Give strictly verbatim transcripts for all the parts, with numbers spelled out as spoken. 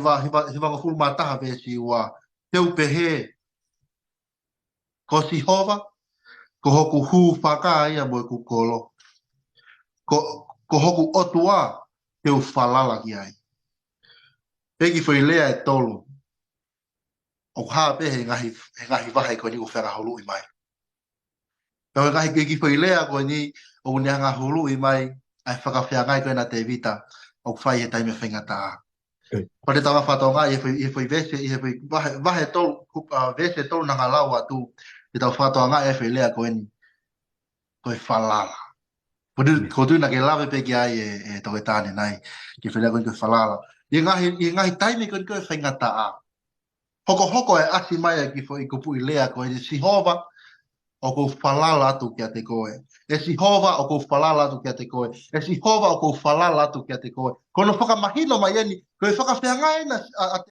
hiva, hiva, hivangofulu mā taha veesi ua, te u pehē, ko Sihova, ko hoku hūfanga ia mo ʻeku kolo. Ko, ko hoku ʻOtua, te u falala ki ai. Pea kiʻi foʻi lea ʻe tolu. ʻOku hā pē he ngaahi, he ngaahi vahe ko eni ʻoku fakahuluʻi mai. Pea ko e ngaahi kiʻi foʻi lea ko eni ʻoku ne hanga huluʻi mai ʻa e fakafeangai ko ena ʻa Tēvita ʻoku fai he taimi ʻo e faingataʻa. Pea te tau fakatokangaʻi ʻi he foʻi, ʻi he foʻi veesi, ʻi he foʻi vahe, vahe tolu, ʻa, veesi tolu naʻa ku lau atu, te tau fakatokangaʻi ʻa e foʻi lea ko eni, ko e falala. Ko tu, ko tu naʻa ke lave pē ki ai ʻe, ʻe Toketā Nai, ki he foʻi lea ko eni ko e falala. ʻI he ngaahi, ʻi he ngaahi taimi ko eni ko e faingataʻa. Hokohoko e ʻasi mai ʻa e kiʻi foʻi kupuʻi lea ko eni, Sihova, ʻoku ou falala atu kiate koe. ʻE Sihova, ʻoku ou falala atu kiate koe. ʻE Sihova, ʻoku ou falala atu kiate koe. Ko hono fakamahino mai eni, ko e fakafeangai ena ʻa, ʻa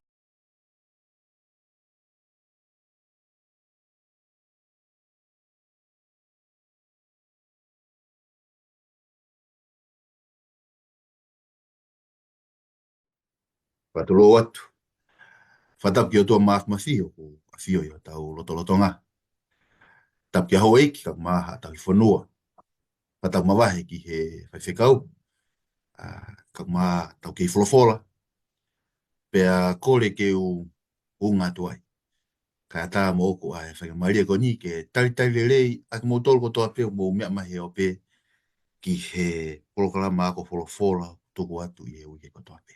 Fakatulou atu. Fakatapu ki he ʻOtua Māfimafi ʻoku ʻafio ʻi hotau lotolotonga. Tapu ki he houʻeiki kae ʻumaʻā haʻa tauhi fonua. Fakatapu mavahe ki he faifekau, ʻa, kae ʻumaʻā ʻetau kei folofola. Pea kole ke u ʻunga atu ai. Kae ʻatā moʻoku ʻa e faingamālie ko eni ke talitali lelei ʻa kimoutolu kotoa pē ʻoku mou meʻa mai he ope ki he polokalama ako folofola ʻoku tuku atu ʻi he uike kotoa pē.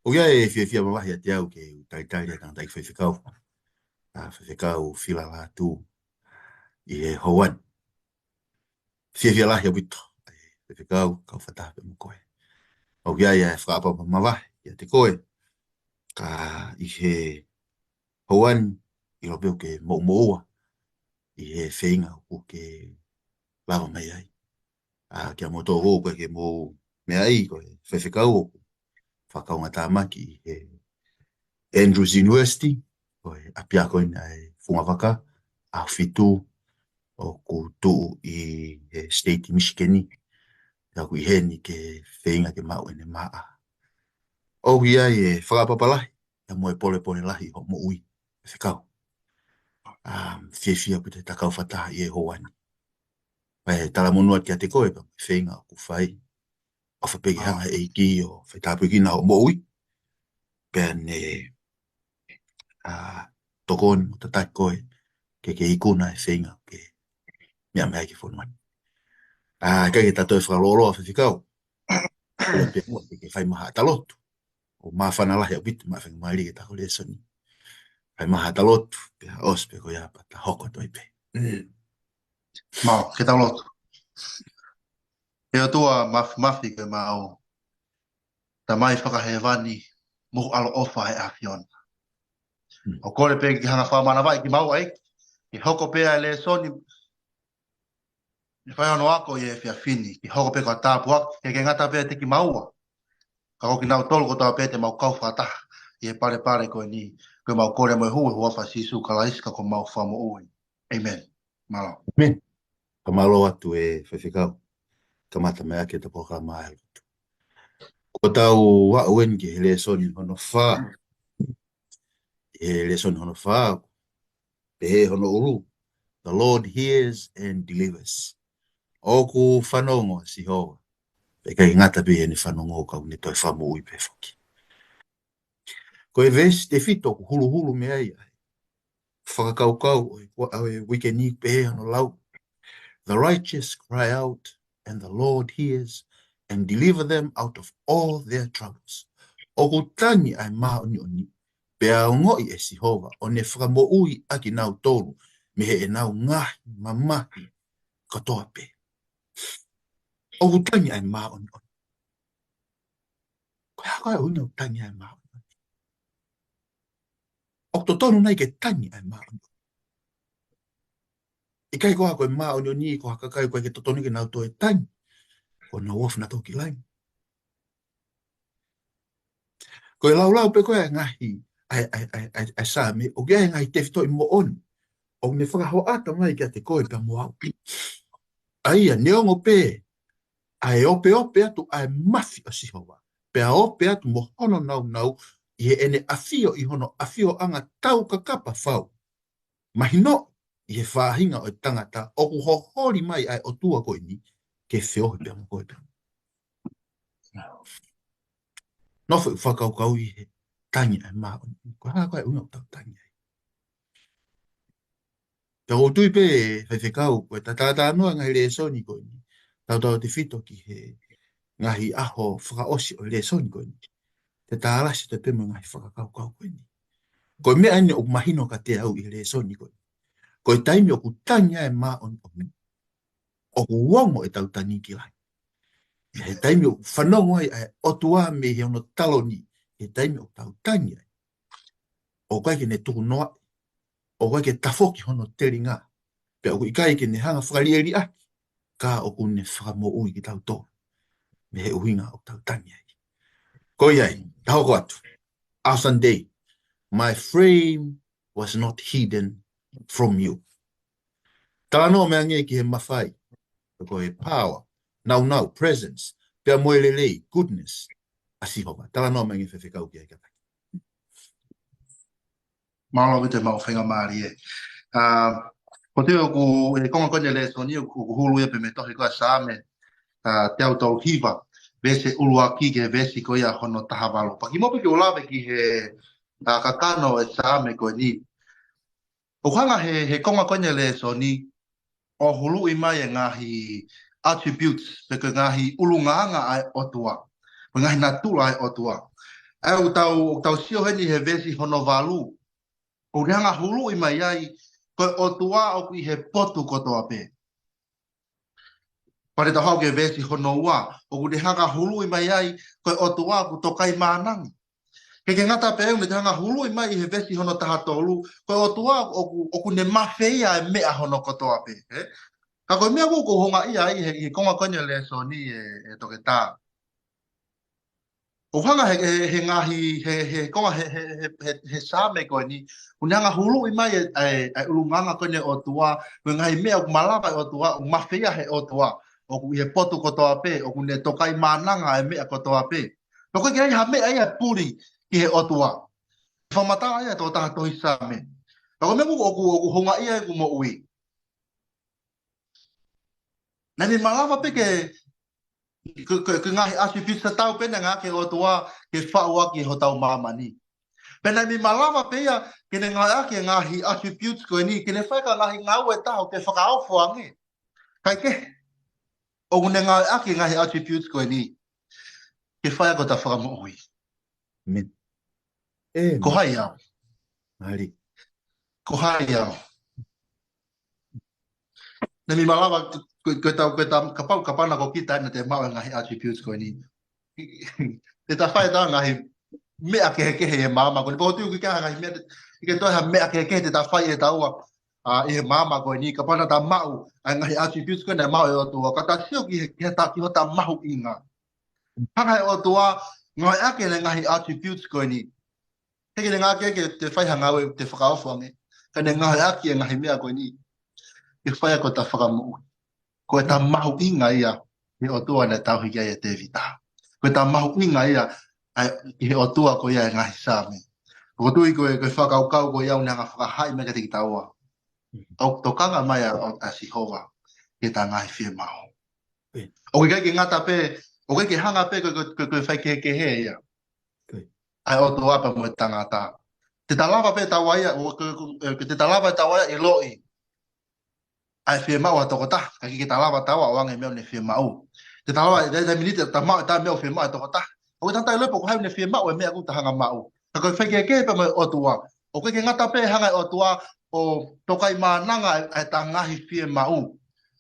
ʻOku ʻi ai e fiefia mavahe ʻiate au ke u talitali ʻa e tangataʻeiki faifekau, ʻa Faifekau Fila Lātū ʻi he houa ni. Fiefia lahi ʻaupito, ʻe Faifekau, kau fakataha pē mo koe. ʻOku ʻi ai ʻa e fakaʻapaʻapa mavahe ʻiate koe, ka ʻi he houa ni, ʻilo pē ʻoku ke moʻumoʻua ʻi he feinga ʻoku ke lava mai ai. ʻA, kia moutolu ʻoku ʻikai ke mou meaʻi, ko e faifekau ʻoku fakakaungātāmaki ʻi he Andrews University, ko e ʻapiako eni ʻa e fungavaka ʻAhofitu ʻoku tuʻu ʻi he State Michigan. Pea ʻoku ʻi heni ke feinga ke maʻu ʻene maʻa. ʻOku ʻi ai e fakaʻapaʻapa lahi, ʻa mo e polepole lahi hoʻo moʻui, faifekau. ʻA, fiefia ʻaupito he ta kau fakataha ʻi he houa ni. Pea ʻe talamonū atu kiate koe, pea mo e feinga ʻoku fai. ʻOfa pē ke hanga ʻe he ʻEiki ʻo faitāpuekina hoʻo moʻui. Pea ne, ʻa, tokoni mo tataki koe, ke ke ikuna e feinga, ke meʻa mai ki he fonua ni. ʻA, ʻikai ke ta toe fakalōloa faifekau. Kole pē muʻa ke ke fai mai haʻata lotu. ʻOku māfana lahi ʻaupito, ma fenga mali ke ta ko lēsoni. Fai mai haʻata lotu, pea ʻosi pē ko ia pea ta hoko atu ai pē. Mālō, ke tau lotu. ʻE ʻOtua Māfimafi ko homau Tamai fakahēvani, mohu ʻaloʻofa ʻa e ʻAfiona. ʻOku kole pē ke ke hanga fakamanavaʻi kimaua ʻEiki, ke hoko pē ʻa e lēsoni, ʻe fai hono ako ʻi he efiafi ni, ke hoko pē ko ha tāpuaki, ke ke ngata pē ʻiate kimaua. Ka ko kinautolu kotoa pē te mau kau fakataha ʻi he palepale ko eni, ko ʻemau kole mo e hū ʻi he huafa ʻo Sīsū Kalaisi ko homau Fakamoʻui. ʻĒmeni. Mālō. ʻĒmeni. Ka mālō atu ʻe faifekau. Kamata mai ʻaki ʻeta polokalama ʻa e lotu. Ko ʻetau aʻu eni ki he lēsoni hono fā. He lēsoni hono fā, pehē hono ʻulu, The Lord hears and delivers. ʻOku fanongo ʻa Sihova. Pea ʻikai ngata pē ʻene fanongo ka ʻoku ne toe fakamoʻui pē foki. Ko e veesi tefito ʻoku huluhulu mei ai ʻa e fakakaukau ʻo e, ʻo e uike ni, pehē hono lau. The righteous cry out, and the Lord hears and deliver them out of all their troubles. ʻOku tangi ʻa e māʻoniʻoni, pea ongoʻi ʻe Sihova, ʻo ne fakamoʻui ʻa kinautolu mei heʻenau ngaahi mamahi kotoa pē. ʻOku tangi ʻa e māʻoniʻoni. Ko e hā ko ā e ʻuhinga ʻoku tangi ai e māʻoniʻoni? ʻOku totonu nai ke tangi ai e māʻoniʻoni? ʻIkai ko ha ko e māʻoniʻoni ko ha kakai ʻoku ʻikai ke totonu ke nau toe tangi. Ko ʻenau ofi nautolu ki langi. Ko e laulau pē ko ē ʻa e ngaahi, ʻa e, ʻa e, ʻa e, ʻa e, ʻa e Saame, ʻoku ʻi ai e ngaahi tefitoʻi moʻoni ʻoku ne fakahoʻata mai kiate koe pea mo au. ʻA ia, neongo pē ʻa e opeope atu ʻa e mafi ʻo Sihova, pea ope atu mo hono nāunau, ʻi heʻene ʻafio ʻi hono ʻafioʻanga taukakapa fau. Mahino ʻi he faʻahinga ʻo e tangata ʻoku holi mai ʻa e ʻOtua ko eni ke feohi pea mo koe pea. Nofo ʻo fakakaukau ʻi he tangi ʻa e māʻoniʻoni. Ko e hā ko ē ʻuhinga ʻoku tau tangi ai? Pea ʻoku ou tui pē, Faifekau, ko e talanoa ngaahi lēsoni ko eni, tautautefito ki he ngaahi ʻaho fakaʻosi ʻo e lēsoni ko eni, te ta alasi atu pē mo e ngaahi fakakaukau ko eni. Ko e meʻa eni ʻoku mahino kiate au ʻi he lēsoni ko eni. Ko e taimi ʻoku tangi ai e māʻoniʻoni, ʻoku ongo ʻetau tangi ki langi. ʻI he taimi ʻoku fanongo ai ʻa e ʻOtua mei he ono taloni, ʻi he taimi ʻoku tau tangi ai, ʻoku ʻikai ke ne tukunoaʻi, ʻoku ʻikai ke tafoki hono telinga, pea ʻoku ʻikai ke ne hanga fakaliʻeliʻaki, ka ʻoku ne fakamoʻui kitautolu mei he ʻuhinga ʻoku tau tangi ai. Ko ia ai, ta hoko atu. Our Sunday, my frame was not hidden from you. Talanoa mai ange ki he mafai, ko e power, naunau, presence, pea mo e lelei, goodness, ʻa Sihova. Talanoa mai ange Faifekau ki ai kātaki. Mālō ʻaupito e maʻu faingamālie. Ah, ko e ʻoku, ʻi he konga ko eni e lēsoni, ʻoku, ʻoku hulu ia pē mei he tohi ko ē ʻa Saame, ah, teau tolu hiva, veesi ʻuluaki ki he veesi ko ia hono taha valu. Pea kimuʻa pē ke u lave ki he, ah, kakano e Saame ko eni. ʻOku hanga he, he konga ko eni e lēsoni, ʻo huluʻi mai e ngaahi attributes, pe ko e ngaahi ʻulungaanga ʻa e ʻOtua, ko e ngaahi natula ʻa e ʻOtua. ʻA ia ʻoku tau, ʻoku tau sio heni he veesi hono valu, ʻoku ne hanga huluʻi mai ai, ko e ʻOtua ʻoku ʻi he potu kotoa pē. Pea te tau haʻu ki he veesi hono ua, ʻoku ne hanga huluʻi mai ai, ko e ʻOtua ʻoku tokaimaʻananga. Ke ke ngata pē ʻoku ne hanga huluʻi mai ʻi he veesi hono taha tolu, ko e ʻOtua ʻoku, ʻoku ne mafeia e meʻa hono kotoa pē, ē? Ka ko e meʻa ʻoku ou houngaʻia ai he, he konga ko eni e lēsoni e, e toketā. ʻOku hanga he, he, he ngaahi, he, he konga he, he, he, he, he Saame ko eni, ʻoku ne hanga huluʻi mai e, e, e ʻulungaanga ko eni e ʻOtua, mo e ngaahi meʻa ʻoku malava e ʻOtua, ʻoku mafeia he ʻOtua, ʻoku ʻi he potu kotoa pē, ʻoku ne tokaimaʻananga e meʻa kotoa pē. Pea ʻoku ʻikai ke ʻi ai ha meʻa ia ʻe puli ki he ʻOtua. Fakamatala ia ʻe he tokotaha tohi Saame. Pea ko e meʻa ʻoku, ʻoku, ʻoku houngaʻia ai ʻeku moʻui. Naʻe malava pē ke, ke, ke, ke ngaahi attributes tatau pē naʻe ngāueʻaki ʻe he ʻOtua ke faʻu ʻaki hotau māmani. Pea naʻe malava pē ia ke ne ngāueʻaki e ngaahi attributes ko eni, ke ne fai ha ngaahi ngāue ʻe taha ʻo ke fakaofo ange. Kae kehe, ʻoku ne ngāueʻaki e ngaahi attributes ko eni ke fai ʻaki hota fakamoʻui. Amen. Amen. Ko hai au? Mālie. Ko hai au? Naʻe malava, ko, ko ʻetau, ko ʻetau, kapau, kapau naʻa ko kita naʻa te maʻu e ngaahi attributes ko eni. Te ta fai ʻetau ngaahi meʻa kehekehe ʻi he māmani ko eni. Pea ʻoku ou tui ʻoku ʻikai ha ngaahi meʻa, ʻikai toe ha meʻa kehekehe te ta fai ʻe taua, ʻa, ʻi he māmani ko eni. Kapau naʻa ta maʻu ʻa e ngaahi attributes ko eni naʻe maʻu ʻe he ʻOtua. Ka ta sio ki he, ki he ta, ki hota mahuʻinga. Hanga he ʻOtua, ngāueʻaki e ngaahi attributes ko eni. He ke ne ngāueʻaki ke te fai ha ngāue te fakaofo ange. Ka ne ngāueʻaki e ngaahi meʻa ko eni ke fai ʻaki hota fakamoʻui. Ko ʻeta mahuʻinga ia ʻi he ʻOtua naʻe tauhi ki ai ʻe Tēvita. Ko ʻeta mahuʻinga ia ʻa e, ʻi he ʻOtua ko ia e ngaahi Saame. ʻOku ou tui ko e, ko e fakakaukau ko ia ʻoku ne hanga fakahaaʻi mai kiate kitaua ʻoku tokanga mai ʻa, ʻa Sihova ki heʻeta ngaahi fiemaʻu. ʻOku ʻikai ke ngata pē, ʻoku ʻikai ke hanga pē ko, ko, ko, ko e faikehekehe ia. ʻA e ʻOtua pea mo e tangata. Te ta lava pē taua ia, ʻo, ko, ko, ʻe, te ta lava taua ia ʻiloʻi ʻa e fiemaʻu ʻa e tokotaha, ka ʻikai ke ta lava taua ʻo ʻoange e meʻa ʻoku ne fiemaʻu. Te ta lava, ʻi he taimi ni te ta maʻu, ʻeta meʻa ʻoku fiemaʻu ʻe he tokotaha. ʻOku ʻikai ke ta ʻilo pe ko hai ʻoku ne fiemaʻu e meʻa ʻoku ta hanga maʻu. Ka ko e faikehekehe pea mo e ʻOtua. ʻOku ʻikai ke ngata pē hanga ʻe he ʻOtua ʻo tokaimaʻananga ʻa e, ʻa ʻeta ngaahi fiemaʻu.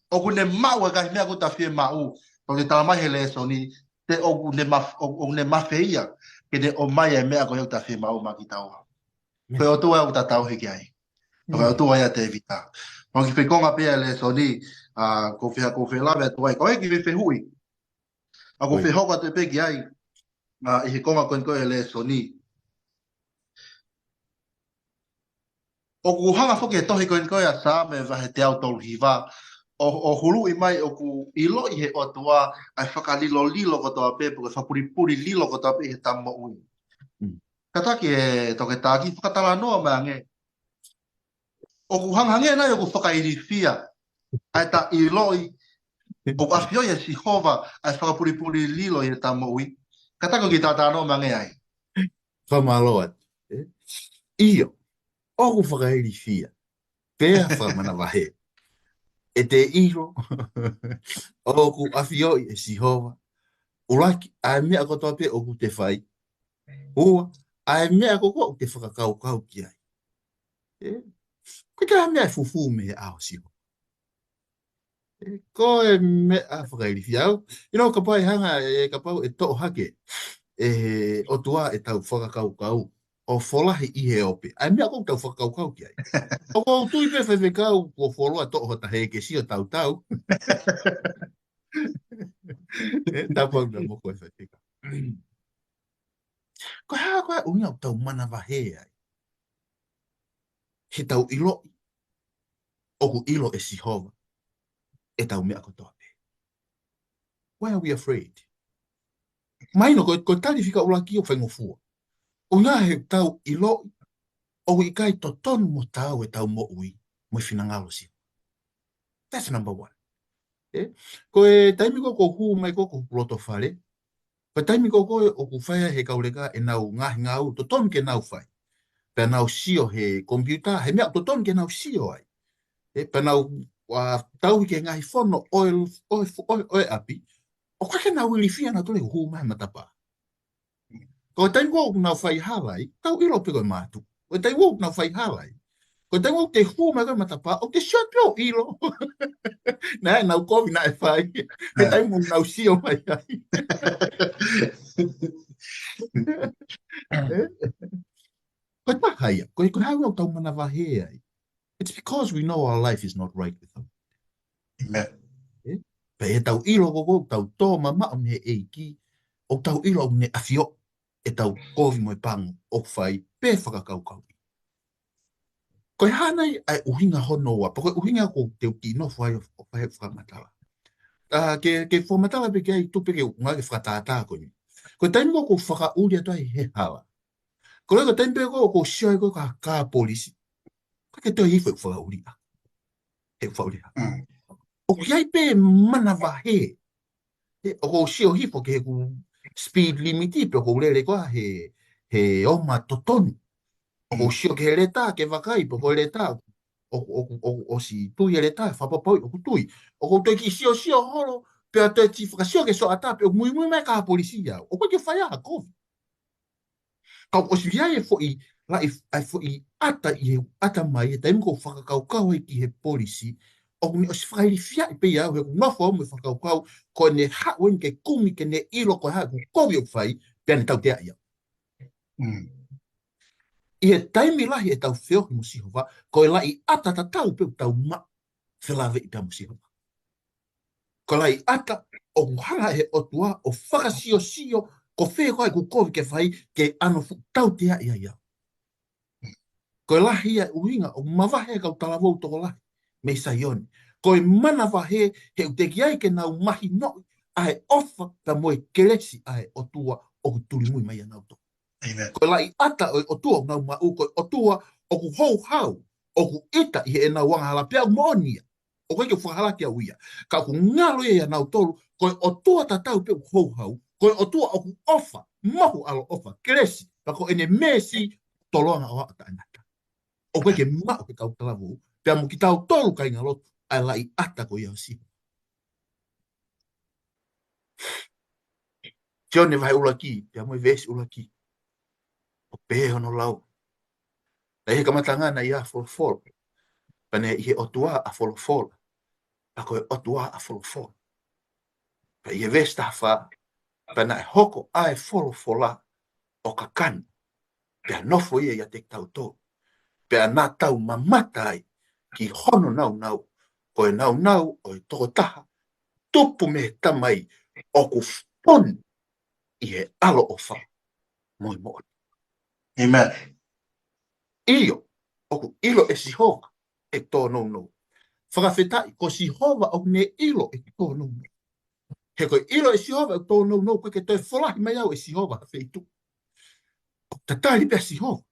ʻOku ne maʻu e ngaahi meʻa ʻoku ta fiemaʻu. Pea ʻoku ne tala mai he lēsoni, te ʻoku ne maf-, ʻo, ʻoku ne mafeia ke ne ʻomai e meʻa ko ia ʻoku ta fiemaʻu maʻa kitaua. Ko e ʻOtua ʻoku ta tauhi ki ai. Ko e ʻOtua ia ʻa Tēvita. Pea ʻoku kiʻi fekonga pē ia e lēsoni, ʻa, ʻoku ou fie, ʻoku ou fie lave atu ai. Ko e kiʻi fehuʻi ʻoku ou fie hoko atu pē ki ai, ʻa, ʻi he konga ko eni ko ē e lēsoni. ʻOku hanga foki he tohi ko eni ko ē ʻa Saame vahe teau tolu hiva, ʻo, ʻo huluʻi mai ʻoku ʻiloʻi he ʻOtua ʻa e fakalilolilo kotoa pē, pe ko e fakapulipuli lilo kotoa pē ʻi heʻeta moʻui. Mm. kātaki e toketā ke fakatalanoa mai ange. ʻOku hangehangē nai ʻoku fakailifia ʻa e ta ʻiloʻi ʻoku ʻafioʻi ʻe Sihova ʻa e fakapulipuli lilo ʻi heʻeta moʻui? Kātaki ke ta talanoa mai ange ai. Fakamālō atu. ʻIo, ʻoku fakailifia pea fakamanavahē. ʻE te ʻilo ʻoku ʻafioʻi ʻe Sihova, ʻuluaki, ʻa e meʻa kotoa pē ʻoku te fai. Ua, ʻa e meʻa ko ē ʻoku te fakakaukau ki ai. ʻE, ko e meʻa ʻe fufū mei he ʻao ʻo Sihova. ʻE, ko e meʻa fakailifia au. ʻIlo kapau ʻe hanga, ʻe kapau ʻe toʻo hake ʻe he ʻOtua ʻetau fakakaukau ʻo folahi ʻi he ope. ʻA e meʻa ʻoku tau fakakaukau ki ai. ʻOku ou tui pē faifekau kuo fuoloa toʻo hota hēkesi ʻo tautau. ʻE, tapu au na mo koe faifekau. Ko e hā ko e ʻuhinga ʻoku tau manavahē ai? He tau ʻiloʻi ʻoku ʻilo ʻe Sihova ʻetau meʻa kotoa pē. Why are we afraid? Mahino ko, ko e tali fika ʻuluaki ʻoku faingofua. ʻUhinga he tau ʻiloʻi ʻoku ʻikai totonu mo taau ʻetau moʻui mo e finangalo ʻo Sihova. That's number one. ʻE? Ko e taimi ko ē ʻoku ou hū mai ko ē ki hoku loto fale, ko e taimi ko ē ʻoku fai ai ʻe he kau leka ʻenau ngaahi ngāue ʻoku totonu ke nau fai. Pea nau sio he komipiuta, he meʻa ʻoku totonu ke nau sio ai. ʻE, pea nau, ʻa, tauhi ki he ngaahi fono ʻo e, ʻo e, ʻo e, ʻo e ʻapi. ʻOku ʻikai ke nau ilifia nautolu he hū mai he matapā. Ko e taimi ko ē ʻoku nau fai hala ai, tau ʻilo pē ko e mātuʻa. Ko e taimi ko ē ʻoku nau fai hala ai, ko e taimi ko ē ʻoku te hū mai ko ē he matapā, ʻoku te sio pē ʻo ʻilo naʻa nau kovi naʻe fai he taimi ʻoku nau sio mai ai. ʻE? Ko e taha ia, ko e, ko e hā ʻoku tau manavahē ai? It's because we know our life is not right with them. ʻE? Pea ʻi he tau ʻilo ko ē ʻoku tau tō mamaʻo mei he ʻEiki, ʻoku tau ʻilo ʻoku ne ʻafioʻi ʻetau kovi mo e pango ʻoku fai pe fakakaukau. Ko e hā nai ʻa e ʻuhinga hono ua, pe ko e ʻuhinga ʻoku te u kiʻi nofo ai ʻo, ʻo fai e fakamatala. ʻA, ke, ke fakamatala pē ki ai, tuku pē ke u ngāueʻaki e fakatātā ko eni. Ko e taimi ko ē ʻoku ou fakaʻuli atu ai he hala, ko e, ko e taimi pē ko ē ʻoku ou sio ai ko ē ki ha kā polisi, ʻoku ʻikai ke toe hifo ʻeku fakaʻuli ʻaʻaku. ʻEku fakaʻuli ʻaʻaku. ʻOku ʻi ai pē manavahē. ʻE, ʻoku ou sio hifo ki heʻeku speed limit pe ʻoku ou lele koā he, he ʻoma totonu. ʻOku ou sio ki he leta ke vakai pe ko e leta ʻoku, ʻoku, ʻoku ʻosi tui e leta, fakapapauʻi ʻoku tui. ʻOku ou toe kiʻi siosio holo, pea toe kiʻi fakasio ki he sioʻata pe ʻoku muimui mai e kā polisi ia. ʻOku ʻikai ke fai ha kovi. Ka ʻoku ʻosi ʻi ai e foʻi, laʻi, ʻa e foʻi ʻata ʻi he ʻata mai, he taimi ʻoku ou fakakaukau ai ki he polisi, ʻoku ne ʻosi fakailifiaʻi pē ia au, he ʻoku ou nofo au mo e fakakaukau, ko ʻene haʻu eni ke kumi ke ne ʻilo ko e hā ʻeku kovi ʻoku fai, pea ne tauteaʻi au. ʻI he taimi lahi ʻetau feohi mo Sihova, ko e laʻi ʻata tatau pē ʻoku tau maʻu felāveʻi pea mo Sihova. Ko e laʻi ʻata ʻoku hanga ʻe he ʻOtua ʻo fakasiosio, ko fē koā ʻeku kovi ke fai ke ʻano fuʻu tauteaʻi ai au. Ko e lahi ia e ʻuhinga ʻoku mavahe e kau talavou tokolahi mei Saione. Ko e manavahē he ʻoku teʻeki ai ke nau mahinoʻi ʻa e ʻofa pea mo e kelesi ʻa e ʻOtua ʻoku tulimui mai ʻia nautolu. Ko e laʻi ʻata ʻo e ʻOtua ʻoku nau maʻu, ko e ʻOtua ʻoku houhau, ʻoku ʻita ʻi heʻenau angahala pea ʻoku moʻoni ia. ʻOku ʻikai ke u fakahalaki au ia. Ka ʻoku ngalo ia ʻia nautolu, ko e ʻOtua tatau pē ʻoku houhau, ko e ʻOtua ʻoku ʻofa, mahu ʻaloʻofa, kelesi, pea ko ʻene mēsi toloanga ʻo aʻu taʻengata. ʻOku ʻikai ke maʻu ʻe he kau talavou, pea mo kitautolu kāingalotu, ʻa e laʻi ʻata ko ia ʻo Sihova. Sione vahe ʻuluaki, pea mo e veesi ʻuluaki. ʻOku pehē hono lau. Naʻe ʻi he kamataʻanga naʻe ʻi ai ʻa Folofola. Pea naʻe ʻi he ʻOtua ʻa Folofola. Pea ko e ʻOtua ʻa Folofola. Pea ʻi he veesi taha fā, pea naʻe hoko ʻa e Folofola ʻo kakano, pea nofo ia ʻiate kitautolu. Pea naʻa tau mamata ai ki hono naunau, ko e naunau ʻo e tokotaha tupu mei he Tamai ʻoku fonu ʻi he ʻaloʻofa mo e moʻoni. ʻIo, ʻoku ʻilo ʻe Sihova ʻeku tōnounou. Fakafetaʻi, ko Sihova ʻoku ne ʻilo ʻeku tōnounou. He ko e ʻilo ʻe Sihova ʻeku tōnounou, ʻoku ʻikai ke toe folahi mai au ʻe Sihova ha feituʻu. ʻOku Tatali pē ʻa Sihova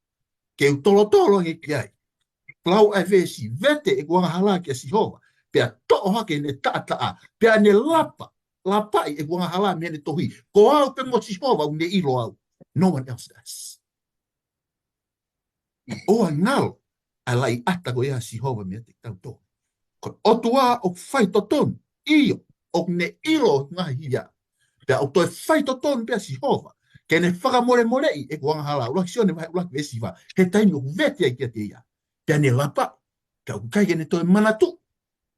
ke u tolotolo ange ki ai. Lau ʻa e veesi, vete ʻeku angahala kia Sihova, pea toʻo hake ʻene taʻataʻa, pea ne lapa, lapaʻi ʻeku angahala mei heʻene tohi. Ko au pē mo Sihova ʻoku ne ʻilo au. No one else does. ʻOua ngalo ʻa e laʻiʻata ko ia ʻa Sihova meiate kitautolu. Ko e ʻOtua ʻoku faitotonu, ʻio, ʻoku ne ʻilo ngaahi hia. Pea ʻoku toe faitotonu pē ʻa Sihova ke ne fakamolemoleʻi ʻeku angahala, ʻuluaki Sione vahe ʻuluaki veesi hiva, he taimi ʻoku vete ai kiate ia. Pea ne lapa, pea ʻoku ʻikai ke ne toe manatu,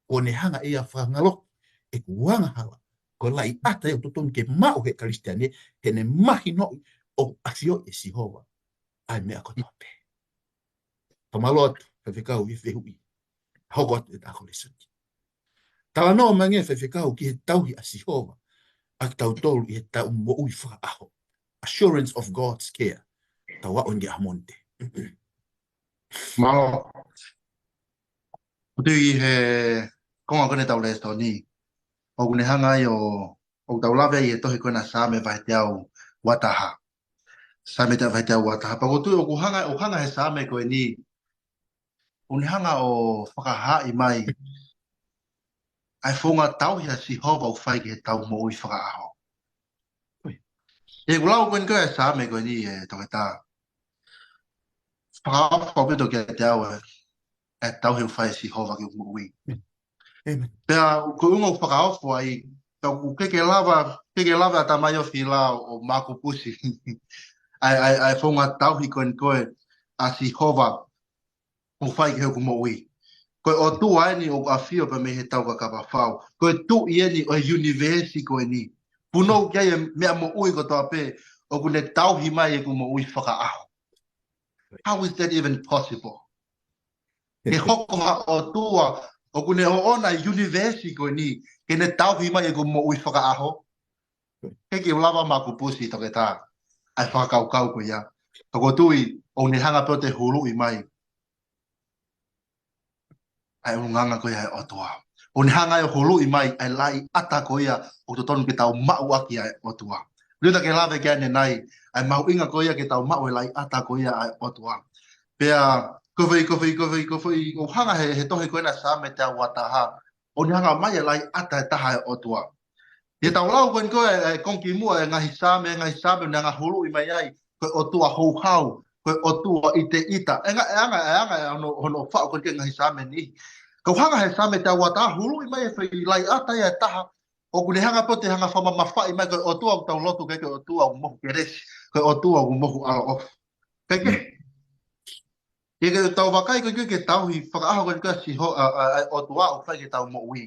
kuo ne hanga ʻe ia ʻo fakangaloki ʻeku angahala. Ko e laʻiʻata ia ʻoku totonu ke maʻu ʻe he Kalisitiane, heʻene mahinoʻi ʻoku ʻafioʻi ʻe Sihova ʻa e meʻa kotoa pē. Fakamālō atu, faifekau, ʻi he fehuʻi. Hoko atu ʻetau lēsoni. Talanoa mai ange faifekau ki he tauhi ʻa Sihova ʻa kitautolu ʻi heʻetau moʻui fakaʻaho. Assurance of God's care. Tau aʻu ange ʻa Monte. Mālō. Ko e tui he konga ko eni ʻetau lēsoni, ʻoku ne hanga ai ʻo, ʻoku tau lave ʻi he tohi ko ena Saame vahe teau uataha. Saame teau, vahe teau uataha. Pea ko e tui ʻoku hanga, ʻoku hanga he Saame ko eni, ʻoku ne hanga ʻo fakahaaʻi mai ʻa e founga tauhi ʻa Sihova ʻoku fai ki heʻetau moʻui fakaʻaho. Ui. ʻI heʻeku lau ko eni ko e Saame ko eni ʻe Toketā, fakaofo ʻaupito kiate au ʻa e, ʻa e tauhi ʻoku fai ʻe Sihova ki heʻeku moʻui. ʻĒmeni. Pea ko e ʻuhinga ʻoku fakaofo ai, pea ʻoku ʻikai ke lava, ʻikai ke lava ʻa Tamaiofi Lao ʻo Makupusi ʻa e, ʻa e, ʻa e founga tauhi ko eni ko e ʻa Sihova ʻoku fai ki heʻeku moʻui. Ko e ʻOtua eni ʻoku ʻafio pē mei heʻetau kakapa fau. Ko e Tuʻi eni ʻo e ʻunivēsi ko eni. Punou ki ai e meʻa moʻui kotoa pē, ʻoku ne tauhi mai ʻeku moʻui fakaʻaho. How is that even possible? Ke hoko ha ʻOtua ʻoku ne ʻoʻona e ʻunivēsi ko eni, ke ne tauhi mai ʻeku moʻui fakaʻaho. ʻIkai ke u lava Makupusi Toketā ʻa e fakakaukau ko ia. Ka ko e tui, ʻoku ne hanga pē ʻo toe huluʻi mai ʻa e ʻulungaanga ko ia ʻa e ʻOtua. ʻOku ne hanga ʻo huluʻi mai ʻa e laʻiʻata ko ia ʻoku totonu ke tau maʻu ʻaki ʻa e ʻOtua. Luna ke lave ki ai ʻanenai, ʻa e mahuʻinga ko ia ke tau maʻu e laʻiʻata ko ia ʻa e ʻOtua. Pea, ko e foʻi, ko e foʻi, ko e foʻi, ko e foʻi, ʻoku hanga he, he tohi ko ena Saame teau uataha, ʻoku ne hanga mai e laʻiʻata ʻe taha ʻa e ʻOtua. ʻI heʻetau lau ko eni ko e, e konga kimuʻa e ngaahi Saame, e ngaahi Saame ʻoku ne hanga huluʻi mai ai ko e ʻOtua houhau, ko e ʻOtua ʻiteʻita. ʻE nga-, ʻe anga, ʻe anga, ʻe hono, hono faʻu ko eni ko e ngaahi Saame ni. Ka ʻoku hanga he Saame teau uataha huluʻi mai e foʻi laʻiʻata ia ʻe taha, ʻoku ne hanga pē ʻo toe hanga fakamamafaʻi mai ko e ʻOtua ʻoku tau lotu ki ai ko e ʻOtua ʻoku mohu kelesi, ko e ʻOtua ʻoku mohu ʻaloʻofa. Kae kehe, ʻi heʻetau vakai ko eni ki he tauhi fakaʻaho ko eni ko e ʻa Siho-, ʻa, ʻa, ʻa e ʻOtua ʻoku fai ki heʻetau moʻui.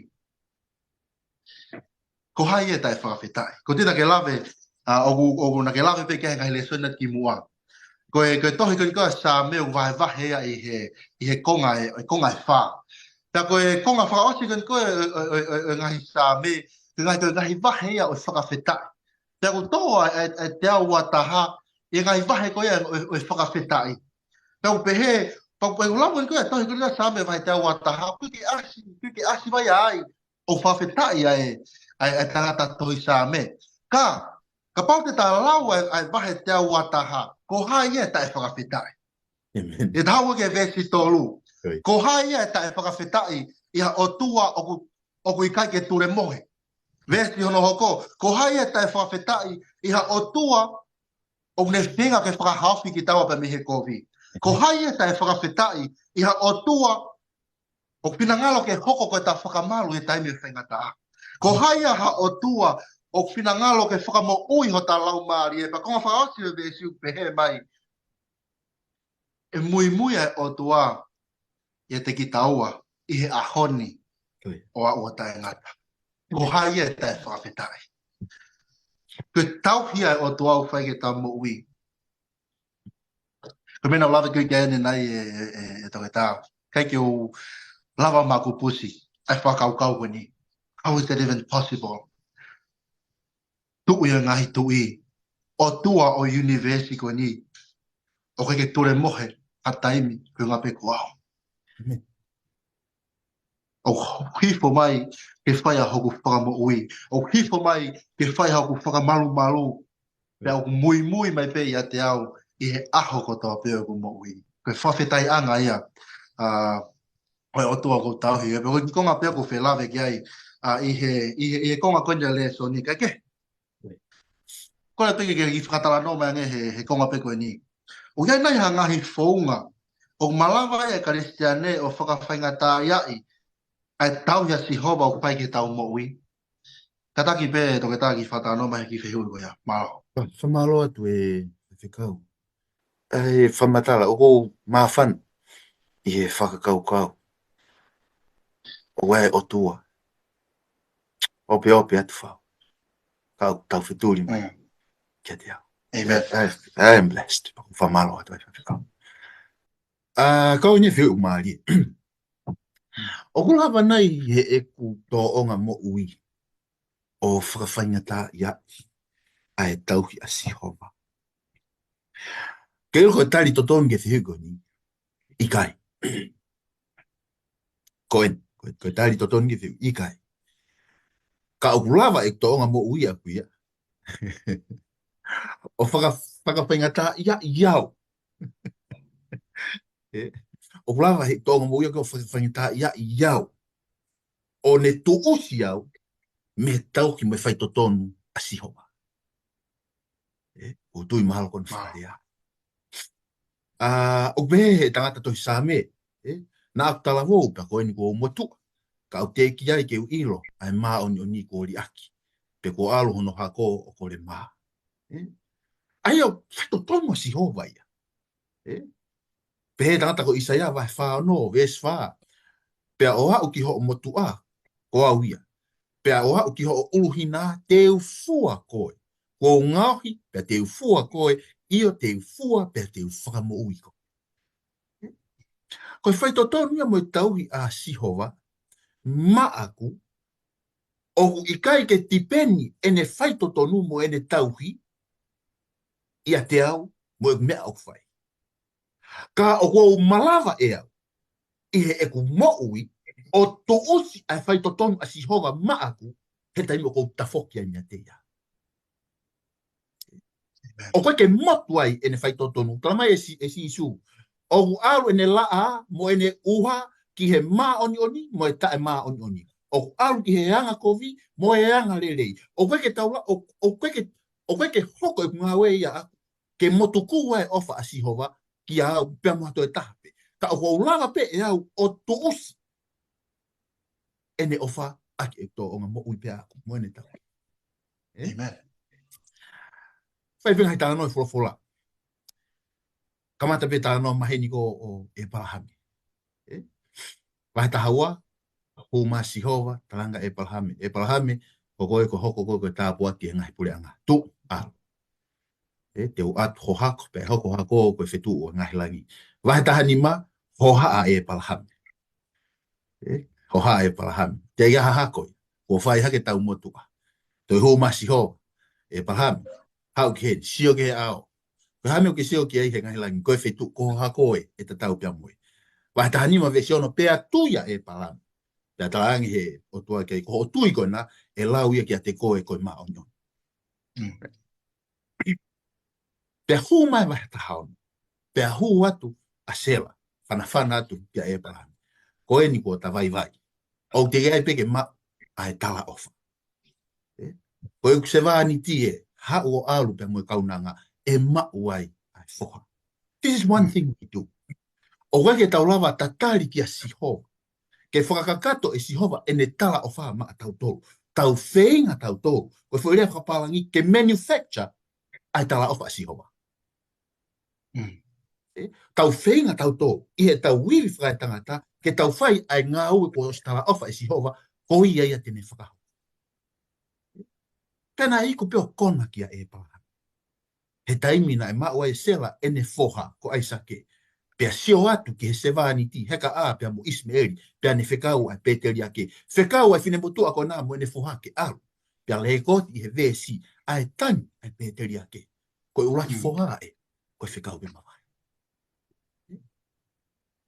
Ko hai ia ʻe taʻefakafetaʻi? Ko e tui naʻa ke lave, ʻa, ʻoku, ʻoku naʻa ke lave pē ki he ngaahi lēsoni ʻa kimuʻa. Ko e, ko e tohi ko eni ko e Saame ʻoku vahevahe ia ʻi he, ʻi he konga ʻe, ʻi he konga ʻe fā. Pea ko e konga fakaʻosi ko eni ko e, ʻo, ʻo, ʻo, ʻo e ngaahi Saame, ko e ngaahi, ko e ngaahi vahe ia ʻo e fakafetaʻi. Pea ʻoku toʻo ʻa e, ʻa e, ʻa e teau uataha ʻi he ngaahi vahe ko ia ʻo e, ʻo e fakafetaʻi. Pea ʻoku pehē, pea ʻoku, pea ʻoku lau ko eni ko e tohi ko eni ko e Saame vahe teau uataha, ʻoku ʻikai ke ʻasi, ʻoku ʻikai ke ʻasi vai ai ʻo fakafetaʻi ʻa e, ʻa e, ʻa e tangata tohi Saame. Ka, kapau te ta lau ʻa e, ʻa e vahe teau uataha, ko hai ia ʻe taʻefakafetaʻi? ʻĒmeni. ʻE ta haʻu ki he veesi tolu. Ko hai ia ʻe taʻefakafetaʻi ʻi ha ʻOtua ʻoku, ʻoku ʻikai ke tulemohe? Veesi hono hoko, ko hai ia ʻe taʻefakafetaʻi ʻi ha ʻOtua ʻoku ne feinga ke fakahaofi kitaua pē mei he kovi? Ko hai ia ʻe taʻefakafetaʻi ʻi ha ʻOtua ʻoku finangalo ke hoko ko ʻeta fakamalu he taimi ʻo e faingataʻa? Ko hai ia ha ʻOtua ʻoku finangalo ke fakamoʻui hota laumālie? Pea konga fakaʻosi ʻo e veesi ʻoku pehē mai, ʻe muimui ʻa e ʻOtua ʻiate kitaua ʻi he ʻaho ni ʻo aʻu ʻo taʻengata. Ko hai ia ʻe taʻefakafetaʻi? Ko e tauhi ʻa e ʻOtua ʻoku fai ki heʻeta moʻui. Ko e meʻa naʻa ku lave ki ai ʻanenai ʻe, ʻe, ʻe, ʻe Toketā. ʻIkai ke u lava Makupusi ʻa e fakakaukau ko eni. How is that even possible? Tuʻi ʻo e ngaahi tuʻi, ʻOtua ʻo e ʻunivēsi ko eni, ʻoku ʻikai ke tulemohe ha taimi, koeʻuhinga pē ko au. ʻĒmeni. ʻOku hifo mai ke fai ʻa hoku fakamoʻui. ʻOku hifo mai ke fai ʻa hoku fakamalumalu. Pea ʻoku muimui mai pē ʻiate au ʻi he ʻaho kotoa pē ʻo ʻeku moʻui. Ko e fakafetaʻiʻanga ia, ʻa, ʻo e ʻOtua ʻoku ou tauhi. Pea ko e kiʻi konga pē ʻoku ou fie lave ki ai, ʻa, ʻi he, ʻi he, ʻi he konga ko eni ʻa e lēsoni, kae kehe. Ko e toki ke kiʻi fakatalanoa mai ange he, he konga pē ko eni. ʻOku ʻi ai nai ha ngaahi founga ʻoku malava ai e Kalisitiane ʻo fakafaingataʻaʻiaʻi ʻa e tauhi ʻa Sihova ʻoku fai ki heʻetau moʻui? Kātaki pē, Toketā, kiʻi fakatalanoa mai he kiʻi fehuʻi ko ia. Mālō. Fa-, fakamālō atu e faifekau. ʻA e fakamatala, ʻoku ou māfana ʻi he fakakaukau ʻoku ʻi ai e ʻOtua. Ope, ope atu fau. Kau tau fetuli mai. Mm. Kiate au. Amen. I, I am blessed. Fakamālō atu e faifekau. ʻA, kau ʻi he fehuʻi mālie. ʻOku lava nai heʻeku tōʻonga moʻui ʻo fakafaingataʻaʻiaʻi ʻa e tauhi ʻa Sihova? Ke ʻilo ko e tali totonu ki he fehuʻi ko eni, ʻikai. Ko e, ko e, ko e tali totonu ki he fehuʻi, ʻikai. Ka ʻoku lava ʻeku tōʻonga moʻui ʻaʻaku ia ʻo faka-, fakafaingataʻaʻiaʻi au. ʻE, ʻoku lava heʻeku tōʻonga moʻui ʻaʻaku ʻo fakafaingataʻaʻiaʻi au, ʻo ne tuʻusi au mei he tauhi mo e faitotonu ʻa Sihova. ʻE, ʻoku ou tui mahalo ko hono fakalea. ʻA, ʻoku pehē he tangata tohi Saame, ʻe, naʻa ku talavou pea ko eni kuo u motuʻa, ka ʻoku teʻeki ai ke u ʻilo ʻa e māʻoniʻoni kuo liʻaki, pe kuo ʻalu hono hako ʻo kole mā. ʻE, ʻa ia ʻoku faitotonu ʻa Sihova ia. ʻE, pehē tangata ko ʻIsaia vahe fā ono, veesi fā. Pea ʻo aʻu ki hoʻo motuʻa, ko au ia. Pea ʻo aʻu ki hoʻo ʻuluhina, te u fua koe. Kuo u ngaohi, pea te u fua koe, ʻio te u fua, pea te u fakamoʻui koe. Ko e faitotonu ia mo e tauhi ʻa Sihova maʻaku, ʻoku ʻikai ke tipeni ʻene faitotonu mo ʻene tauhi ʻiate au mo e meʻa ʻoku fai. Ka ʻoku ou malava ʻe au ʻi heʻeku moʻui ʻo tuʻusi ʻa e faitotonu ʻa Sihova maʻaku he taimi ʻoku ou tafoki ai meiate ia. ʻOku ʻikai ke motu ai ʻene faitotonu. Tala mai ʻe Si-, ʻe Sīsū, ʻoku ʻalu ʻene laʻā mo ʻene ʻuha ki he māʻoniʻoni mo e taʻemāʻoniʻoni. ʻOku ʻalu ki he angakovi mo e angalelei. ʻOku ʻikai ke taula, ʻo-, ʻoku ʻikai ke, ʻoku ʻikai ke hoko ʻeku ngāue ia ʻaʻaku ke motukū ai e ʻofa ʻa Sihova kiate au pea mo ha toe taha pē. Ka ʻoku ou lava pē ʻe au ʻo tuʻusi ʻene ʻofa ʻaki ʻeku tōʻonga moʻui pē ʻaʻaku mo ʻene tauhi. ʻE? Amen. Fai pē ngaahi talanoa ʻi he folofola. Kamata pē talanoa maheni ko ē ʻo ʻĒpalahame. ʻE? Vahe taha ua, hū mai ʻa Sihova, talaange kia ʻĒpalahame. ʻĒpalahame, ko koe ko e hoko koe ko e tāpuaki ʻi he ngaahi puleʻanga. Tuʻu, ʻalu. ʻE, te u ʻatu ho hako, pea ʻe hoko ho hako ko e fetuʻu ʻo e ngaahi langi. Vahe taha nima, hohaʻa ʻa ʻĒpalahame. ʻE, hohaʻa ʻa ʻĒpalahame. Teʻeki ai ha hako ia. Kuo fai hake ʻetau motuʻa. Toe hū mai ʻa Sihova. ʻĒpalahame, haʻu ki heni, sio ki he ʻao. Ko e hā e meʻa ʻoku ke sio ki ai he ngaahi langi? Ko e fetuʻu, ko ho hako ē, ʻe tatau pea mo ia. Vahe taha nima veesi ono, pea tui ʻa ʻĒpalahame. Pea talaange ʻe he ʻOtua ki ai, ko hoʻo tui ko ena, ʻe lau ia kiate koe ko e māʻoniʻoni. Mm. Pea hū mai vahe taha ono. Pea hū atu ʻa Sela, fanafana atu kia ʻĒpalahame. Ko eni kuo ta vaivai. ʻOku teʻeki ai pē ke maʻu ʻa e talaʻofa. ʻE? Ko ʻeku sevāniti ē, haʻu ʻo ʻalu pea mo e kaunanga, ʻe maʻu ai ʻa e foha. This is one thing we do. ʻOku ʻikai ke tau lava tatali kia Sihova ke fakakakato ʻe Sihova ʻene talaʻofa maʻatautolu. Tau feinga tautolu, ko e foʻi lea fakapālangi, ke manufacture ʻa e talaʻofa ʻa Sihova. Mm. ʻE, tau feinga tautolu ʻi heʻetau ivi fakaetangata ke tau fai ʻa e ngāue kuo ʻosi talaʻofa ʻe Sihova ko ia ia te ne fakahoko. Pea naʻe iku pē ʻo kona kia ʻĒpalahame he taimi naʻe maʻu ai ʻe Sela ʻene foha ko ʻAisake. Pea sio atu ki he sevāniti, Hekaʻā pea mo ʻIsimeʻeli, pea ne fekau ʻa e pēteliake. Fekau ʻa e finemotuʻa ko ena mo ʻene foha ke ʻalu. Pea lēkooti ʻi he veesi, ʻa e tangi ʻa e pēteliake. Ko e ʻuluaki foha ē, ko e fekau pē mavahe.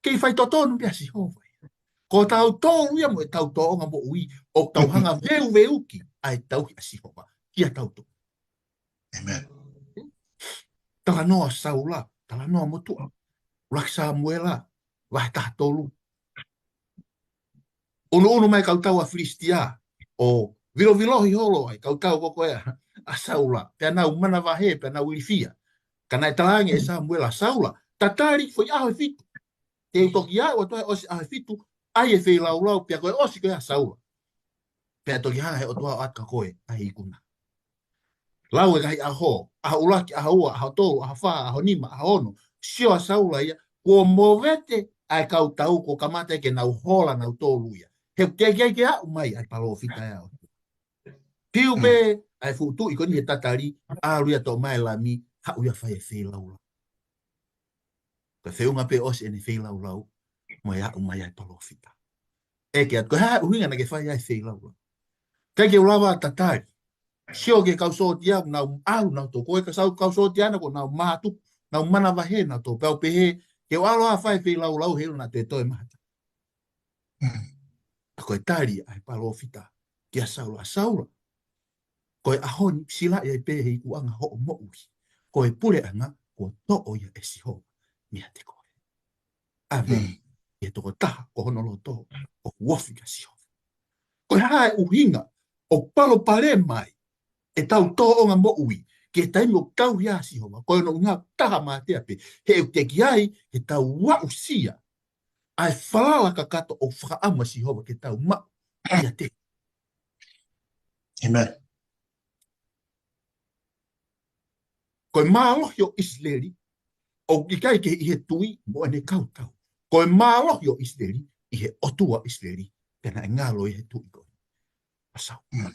Kei faitotonu pē ʻa Sihova ia. Ko tautolu ia mo ʻetau tōʻonga moʻui, ʻoku tau hanga veuveuki ʻa e tauhi ʻa Sihova kia tautolu. Amen. Talanoa Saula, talanoa motuʻa. ʻUluaki Samuela, vahe taha tolu. ʻUnuʻunu mai kau tau ʻa Filisitia, ʻo vilovilohi holo ai kau tau ko ē ʻa Saula, pea nau manavahē, pea nau ilifia. Ka naʻe talaange ʻe Samuela, Saula, tatali foʻi ʻaho ʻe fitu. Te u toki aʻu atu ai ʻosi ʻaho ʻe fitu, ʻai e feilaulau, pea ko e ʻosi ko ē ʻa Saula. Pea toki hanga he ʻOtua ʻo ʻatu kia koe ʻa e ikuna. Lau e ngaahi ʻaho, ʻaho ʻuluaki, ʻaho ua, ʻaho tolu, ʻaho fā, ʻaho nima, ʻaho ono. Sio ʻa Saula ia, kuo movete ʻa e kau tau kuo kamata ke nau hola nautolu ia. He ʻoku teʻeki ai ke aʻu mai ʻa e palōfita ʻa e ʻOtua. Fiu pē ʻa e fuʻu tuʻi ko eni he tatali, ʻalu ia toʻo mai e lami, haʻu ia fai e feilaulau. Ka feʻunga pē ʻosi ʻene feilaulau, mo e aʻu mai ʻa e palōfita. ʻEke atu, ko e hā e ʻuhinga naʻa ke fai ai e feilaulau? ʻIkai ke u lava tatali. Sio ki he kau sōtia, nau ʻalu nautolu, ko e kau sōtia ʻana ko ē nau mātuku, nau manavahē nautolu, pea u pehē, ke u ʻalu ʻo fai e feilaulau he ʻilo naʻa toe toe mahaki. Ka ko e tali ʻa e palōfita kia Saula, Saula, ko e ʻaho ni silaʻi ai pē he ikuʻanga hoʻo moʻui. Ko e puleʻanga kuo toʻo ia ʻe Sihova meiate koe. ʻAve ki he tokotaha ko hono loto ʻoku ofi kia Sihova. Ko e hā e ʻuhinga ʻoku palopalema ai ʻetau tōʻonga moʻui ki he taimi ʻoku tauhi ai ʻa Sihova? Ko hono ʻuhinga taha mātea pē, he ʻoku teʻeki ai ke tau aʻusia ʻa e falala kakato ʻoku fakaʻamu ʻa Sihova ke tau maʻu ʻiate ia. ʻĒmeni. Ko e mālohi ʻo ʻIsileli, ʻoku ʻikai ke ʻi he tuʻi mo ʻene kau tau. Ko e mālohi ʻo ʻIsileli, ʻi he ʻOtua ʻo ʻIsileli, pea naʻe ngalo ʻi he tuʻi ko ē ʻa Saula.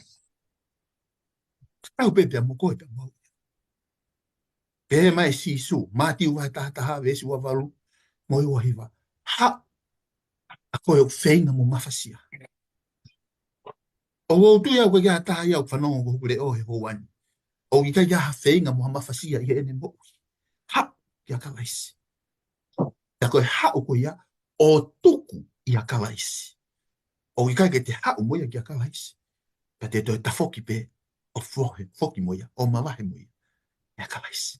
Tau pē pea mo koe pea mo au. Pehē mai ʻe Sīsū, Mātiu vahe taha taha, veesi ua valu mo e ua hiva. Haʻu ʻa koe ʻoku feinga mo mafasia. ʻOku ou tui au ʻoku ʻikai ke ʻi ai ha taha ia ʻoku fanongo ki hoku leʻo he houa ni ʻoku ʻikai ke ʻi ai ha feinga mo ha mafasia ʻi heʻene moʻui. Haʻu kia Kalaisi. Pea ko e haʻu ko ia ʻo tuku ʻia Kalaisi. ʻOku ʻikai ke te haʻu mo ia kia Kalaisi, pea te toe tafoki pē ʻo fohe, foki mo ia, ʻo mavahe mo ia ʻia Kalaisi.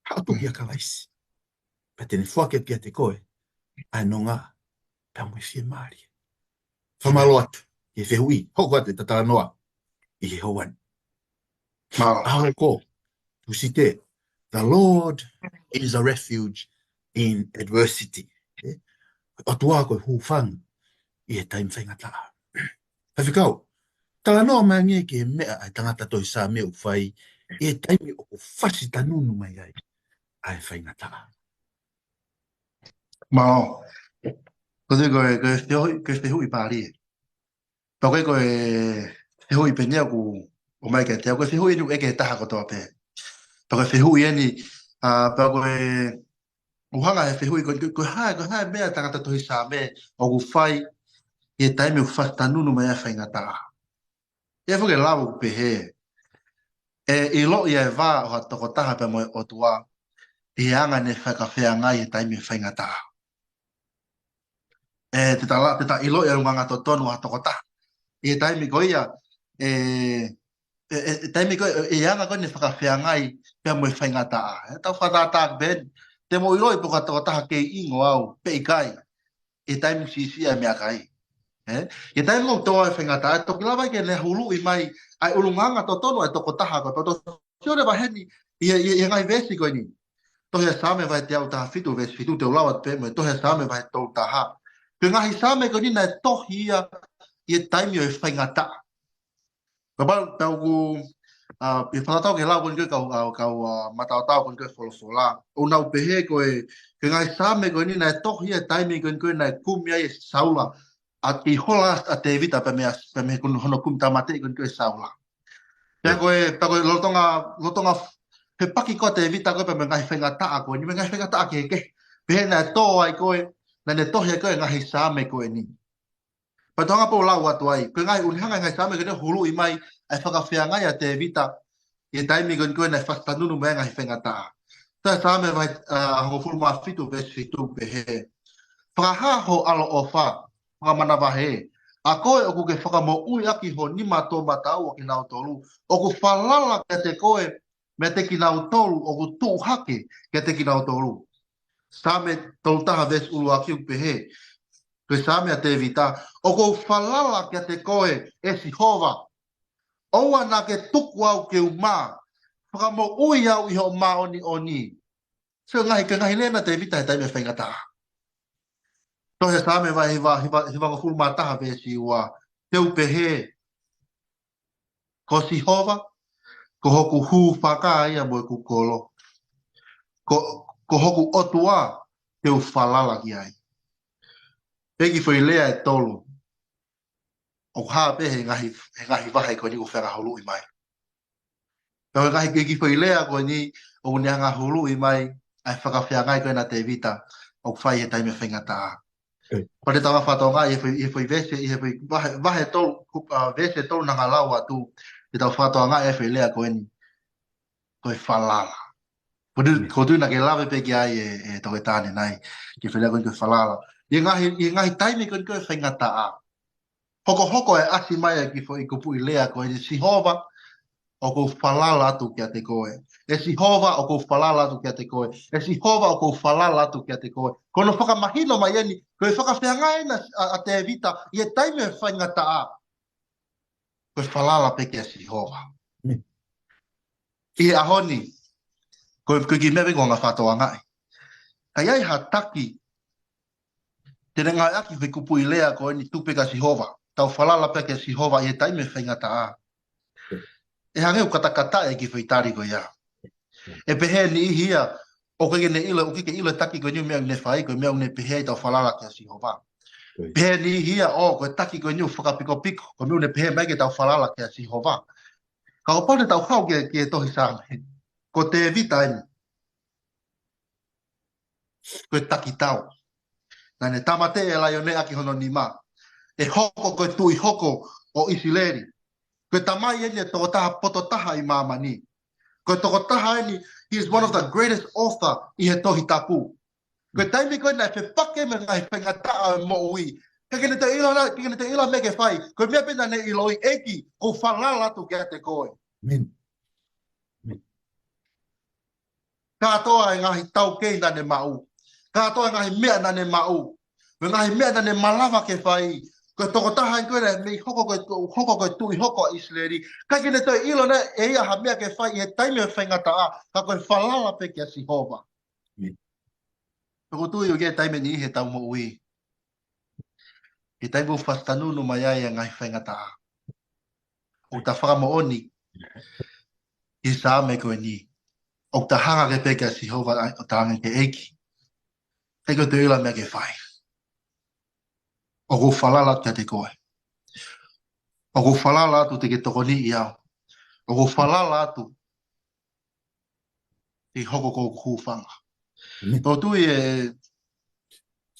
Haʻu ʻo tuku ʻia Kalaisi. Pea te ne foaki atu kiate koe ʻa e nonga pea mo e fiemālie. Fakamālō atu ki he fehuʻi, hoko atu ʻeta talanoa ʻi he houa ni. Mālō. ʻAho ko ē, Tūsite, the Lord is a refuge in adversity. ʻE? ʻOtua ko e hūfanga ʻi he taimi faingataʻa. Faifekau, talanoa mai angē ki he meʻa ʻa e tangata tohi Saame ʻoku fai ʻi he taimi ʻoku fasi tanunu mai ai ʻa e faingataʻa. Mālō. Ko e, ko e, ko e fehuʻi, ko e fehuʻi mālie. Pea ko e, ko e fehuʻi pē eni ʻoku ʻomai kiate au, ko e fehuʻi eni ʻoku ʻeke ʻe he taha kotoa pē. Pea ko e fehuʻi eni, ʻa, pea ko e ʻuhinga he fehuʻi ko eni, ko e hā, ko e hā e meʻa ʻa e tangata tohi Saame ʻoku fai ʻi he taimi ʻoku fasi tanunu mai ai ʻa e faingataʻa. ʻE fo ke lau ʻoku pehē, ʻe ʻiloʻi ʻa e vā ʻo ha tokotaha pea mo e ʻOtua ʻi he anga ʻene fakafeangai he taimi ʻo e faingataʻa. ʻE, te ta la-, te ta ʻiloʻi ʻa e ʻulungaanga totonu ʻo ha tokotaha ʻi he taimi ko ia, ʻe, ʻe, ʻe, ʻe taimi ko ia, ʻe, ʻe anga ko ē ʻene fakafeangai pea mo e faingataʻa. ʻE, tau fakatātā pē eni, te mou ʻiloʻi pe ko ha tokotaha kei ʻingo au pe ʻikai ʻi he taimi siʻisiʻi ʻa e meʻakai. ʻE? ʻI he taimi ʻoku tō ai e faingataʻa, ʻe toki lava ke ne huluʻi mai ʻa e ʻulungaanga totonu ʻa e tokotaha ko ē. Pea tau sio leva heni ʻi he, ʻi he, ʻi he ngaahi veesi ko eni. Tohi ʻa Saame vahe teau taha fitu, veesi fitu, te u lau atu pē mo e tohi ʻa Saame vahe tolu taha. Ko e ngaahi Saame ko eni naʻe tohi ia ʻi he taimi ʻo e faingataʻa. Kapau, tau ku, ʻa, ʻi he fakatatau ki he lau ko eni ko ē kau, ʻa, kau, ʻa, mataotao ko eni ko ē folofola. ʻOku nau pehē ko e, ko e ngaahi Saame ko eni naʻe tohi ʻi he taimi ko eni ko ē naʻe kumi ai ʻe Saula, ʻa, ʻi hola ʻa Tēvita pea mei, pea mei he kunu, hono kumi tāmateʻi ko eni ko ē ʻe Saula. Pea ko e, pea ko e lolotonga, lolotonga fepaki ko ē ʻa Tēvita ko ē pea mei he ngaahi faingataʻa ko eni, mei he ngaahi faingataʻa kehekehe. Pehē naʻe tō ai ko ē, naʻa ne tohi ai ko ē ngaahi Saame ko eni. Pea tau hanga pē ʻo lau atu ai, ko e ngaahi ʻuhinga ngaahi Saame ko eni ʻoku huluʻi mai ʻa e fakafeangai ʻa Tēvita ʻi he taimi ko eni ko ē naʻe fasi tanunu mai ai e ngaahi faingataʻa. Tohi ʻa Saame vahe, ʻa, hongofulu mā fitu veesi fitu pehē. Fakahā ho ʻaloʻofa, fakamanavahē, ʻa koe ʻoku ke fakamoʻui ʻaki ho nima toʻomataʻu ʻa kinautolu ʻoku falala kiate koe meiate kinautolu ʻoku tuʻu hake kiate kinautolu. Saame tolu taha veesi ʻuluaki ʻoku pehē, ko e Saame ʻa Tēvita: ʻOku ou falala kiate koe, ʻe Sihova. ʻOua naʻa ke tuku au ke u mā. Fakamoʻui au ʻi hoʻo māʻoniʻoni. So, ngaahi, ko e ngaahi lea ʻa Tēvita he taimi ʻo e faingataʻa. Tohi ʻa Saame vahe hiva, hiva, hivangofulu mā taha veesi ua. Te u pehē, ko Sihova, ko hoku hūfanga ia mo ʻeku kolo. Ko, ko hoku ʻOtua, te u falala ki ai. Pea ko e foʻi lea ʻe tolu ʻoku hā pē he ngaahi, he ngaahi vahe ko eni ʻoku fengahuluʻi mai. Pea ko e ngaahi kiʻi foʻi lea ko eni ʻoku ne hanga huluʻi mai ʻa e fakafeangai ko ena ʻa Tēvita ʻoku fai he taimi ʻo e faingataʻa. Pea te tau fakatokangaʻi ʻi he foʻi, ʻi he foʻi veesi, ʻi he foʻi vahe, vahe tolu, ʻa, veesi tolu naʻa ku lau atu, te tau fakatokangaʻi ʻa e foʻi lea ko eni, ko e falala. Ko tu, ko tu naʻa ke lave pē ki ai ʻe, ʻe Toketā ʻanenai, ki he foʻi lea ko eni ko e falala. ʻI he ngaahi, ʻi he ngaahi taimi ko eni ko e faingataʻa, hokohoko e ʻasi mai ʻa e kiʻi foʻi kupuʻi lea ko eni, Sihova, ʻoku ou falala atu kiate koe. ʻE Sihova, ʻoku ou falala atu kiate koe. ʻE Sihova, ʻoku ou falala atu kiate koe. Ko hono fakamahino mai eni, ko e fakafeangai ena ʻa, ʻa Tēvita ʻi he taimi ʻo e faingataʻa, ko e falala pē kia Sihova. ʻI he ʻaho ni, ko, ko e kiʻi meʻa pē ʻoku ou hanga fakatokangaʻi. Ka ʻi ai ha taki te ne ngāueʻaki e foʻi kupuʻi lea ko eni, tuku pē kia Sihova, tau falala pē kia Sihova ʻi he taimi ʻo e faingataʻa, ʻe hangē ʻoku katakata e kiʻi foʻi tali ko ia. ʻE pehē ʻe he niʻihi ia, ʻoku ʻikai ke ne ʻilo, ʻoku ʻikai ke ʻilo e taki ko eni e meʻa ʻoku ne fai, ko e meʻa ʻoku ne pehē ai tau falala kia Sihova. Pehē ʻe he niʻihi ia, ʻo, ko e taki ko eni ʻoku fakapikopiko, ko e meʻa ʻoku ne pehē mai ke tau falala kia Sihova. Ka ʻo kapau te tau haʻu ki he, ki he tohi Saame, ko Tēvita eni, ko e taki tau. Naʻa ne tāmateʻi e laione ʻaki hono nima. ʻE hoko ko e tuʻi hoko ʻo ʻIsileli. Ko e tamai eni ʻo e tokotaha poto taha ʻi māmani. Ko e tokotaha eni, he is one of the greatest author ʻi he Tohi Tapu. Ko e taimi ko ē naʻe fepaki mo e ngaahi faingataʻa ʻo e moʻui, ʻikai ke ne toe ʻilo ha, ʻikai ke ne toe ʻilo ha meʻa ke fai. Ko e meʻa pē naʻa ne ʻiloʻi, ʻEiki, ʻoku ou falala atu kiate koe. Kātoa e ngaahi taukei naʻa ne maʻu. Kātoa e ngaahi meʻa naʻa ne maʻu. Mo e ngaahi meʻa naʻa ne malava ke fai. Ko e tokotaha eni ko ē naʻe mei hoko ko e, hoko ko e tuʻi hoko ʻa ʻIsileli. ʻIkai ke ne toe ʻilo ʻe ia ha meʻa ke fai ʻi he taimi ʻo e faingataʻa. Ka ko e falala pē kia Sihova. ʻOku ou tui ʻoku ʻi ai e taimi ʻe niʻihi heʻetau moʻui, ʻi he taimi ʻoku fakatanunu mai ai e ngaahi faingataʻa, ʻoku ta fakamoʻoni ʻi he Saame ko eni, ʻoku ta hanga hake pē kia Sihova ʻo talaange ki he ʻEiki, ʻEiki, ʻoku ou tui ʻoku ʻikai ke toe ʻilo ha meʻa ke fai. ʻOku ou falala atu kiate koe. ʻOku ou falala atu te ke tokoniʻi au. ʻOku ou falala atu ke hoko ko hoku hūfanga. ʻOku ou tui ʻe,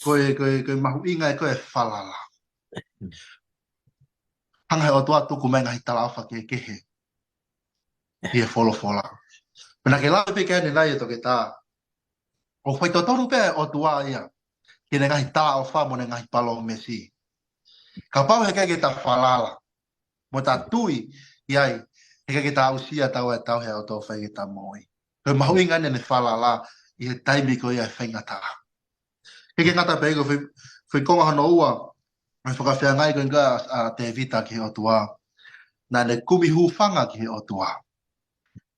ko e, ko e, ko e mahuʻinga ē ko e falala. Hanga ʻe he ʻOtua ʻo tuku mai e ngaahi talaʻofa kehekehe ʻi he folofola. Pea naʻa ke lave pē ki ai ʻanenai ʻe Toketā, ʻoku faitotonu pē ʻa e ʻOtua ia ki heʻene ngaahi talaʻofa mo ʻene ngaahi palōmesi. Kapau he ʻikai ke ta falala mo ta tui ki ai, he ʻikai ke ta aʻusia ʻa e tau ʻa e tau he ʻOtua ʻoku fai ki heʻeta moʻui. Ko e mahuʻinga eni ʻene falala ʻi he taimi ko ia ʻo e faingataʻa. ʻIkai ke ngata pē, ko e foʻi, foʻi konga hono ua ʻo e fakafeangai ko eni ʻa, ʻa Tēvita ki he ʻOtua, naʻa ne kumi hūfanga ki he ʻOtua.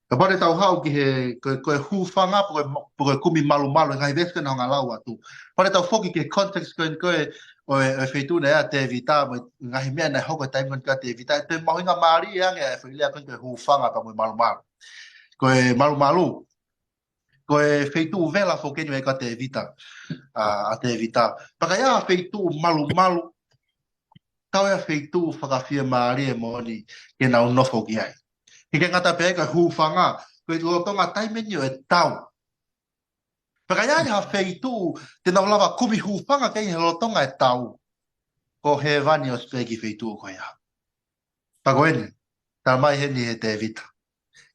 Kapau te tau haʻu ki he, ko e, ko e hūfanga pe ko e, pe ko e kumi malumalu, e ngaahi veesi ko ē naʻa ku hanga lau atu. Kapau te tau foki ki he context ko ē, ko ē ʻo e, ʻo e feituʻu naʻe ʻi ai ʻa Tēvita mo e ngaahi meʻa naʻe hoko he taimi ko ē ʻa Tēvita, ʻe toe mahuʻinga mālie ange ʻa e foʻi lea ko ē ko e hūfanga pea mo e malumalu. Ko e malumalu, ko e feituʻu vela foki eni ʻo e ʻEiki ko Tēvita, ʻa, ʻa Tēvita. Pea ka ʻi ai ha feituʻu malumalu, ko e feituʻu fakafiemālie moʻoni ke nau nofo ki ai. ʻIkai ke ngata pē ko e hūfanga, ko e lolotonga taimi ni ʻo e tau. Pea ka ʻi ai ha feituʻu te nau lava kumi hūfanga ki ai he lolotonga e tau, ko hēvani ʻosi pē e kiʻi feituʻu ko ia. Pea ko eni, talamai heni ʻe Tēvita,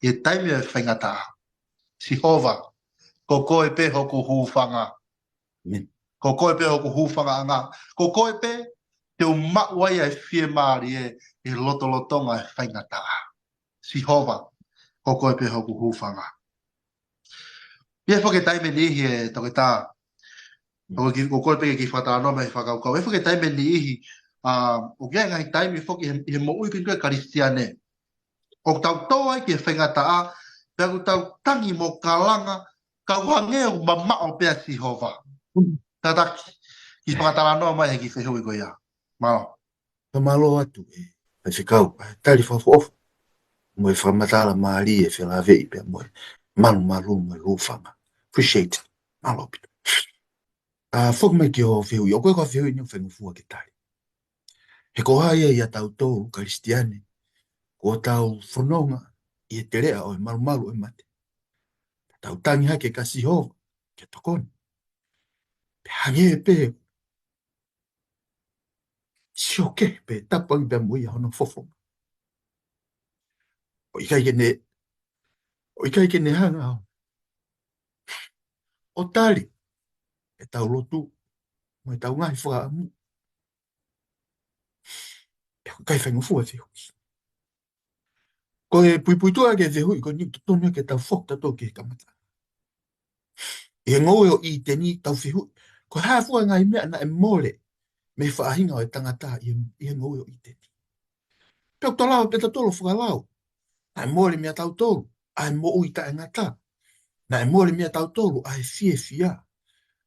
ʻi he taimi ʻo e faingataʻa, Sihova, ko koe pē hoku hūfanga. Ko koe pē hoku hūfangaʻanga. Ko koe pē te u maʻu ai ʻa e fiemālie ʻi he lotolotonga e faingataʻa. Sihova, ko koe pē hoku hūfanga. ʻI he foʻi taimi ʻe niʻihi ʻe Toketā, ʻoku ou kiʻi, ʻoku ou kole pē ke kiʻi fakatalanoa mai fakakaukau. ʻI he foʻi taimi ʻe niʻihi, ʻa, ʻoku ʻi ai e ngaahi taimi foki ʻi he, ʻi he moʻui pē ʻa e Kalisitiane, ʻoku tau tō ai ki he faingataʻa, pea ʻoku tau tangi mo kalanga, kau hangē ʻoku mamaʻo pē ʻa Sihova. Tataki, kiʻi fakatalanoa mai he kiʻi fehuʻi ko ia. Mālō. Ka mālō atu e faifekau, ʻa e tali fakaʻofoʻofa mo e fakamatala mālie ʻe felāveʻi pea mo e malumalu mo e hūfanga. Appreciate. Mālō ʻaupito. ʻA, foki mai ki hoʻo fehuʻi, ʻoku ʻikai ko ha fehuʻi eni ʻoku faingofua ke tali. He ko hai ia ʻiate kitautolu Kalisitiane, kuo tau fononga ʻi he teleʻa ʻo e malumalu ʻo e mate, tau tangi hake kia Sihova ke tokoni, pea hangē pē sio kehe pē, tapu ange pē mo ia hono fofonga. ʻOku ʻikai ke ne, ʻoku ʻikai ke ne hanga ʻo, ʻo tali ʻetau lotu mo ʻetau ngaahi fakaʻamu. Pea ʻoku ʻikai faingofua e fehuʻi. Ko e puipuituʻa ki he fehuʻi ko eni, totonu ke tau foki tautolu ki he kamata. ʻI he ngoue ʻo ʻĪteni, tau fehuʻi, ko e hā fua e ngaahi meʻa naʻe mole mei he faʻahinga ʻo e tangata ʻi he, ʻi he ngoue ʻo ʻĪteni. Pea ʻoku tau lava pē tautolu ʻo fakalau, naʻe mole meiate kitautolu ʻa e moʻui taʻengata. Naʻe mole meiate kitautolu ʻa e fiefia.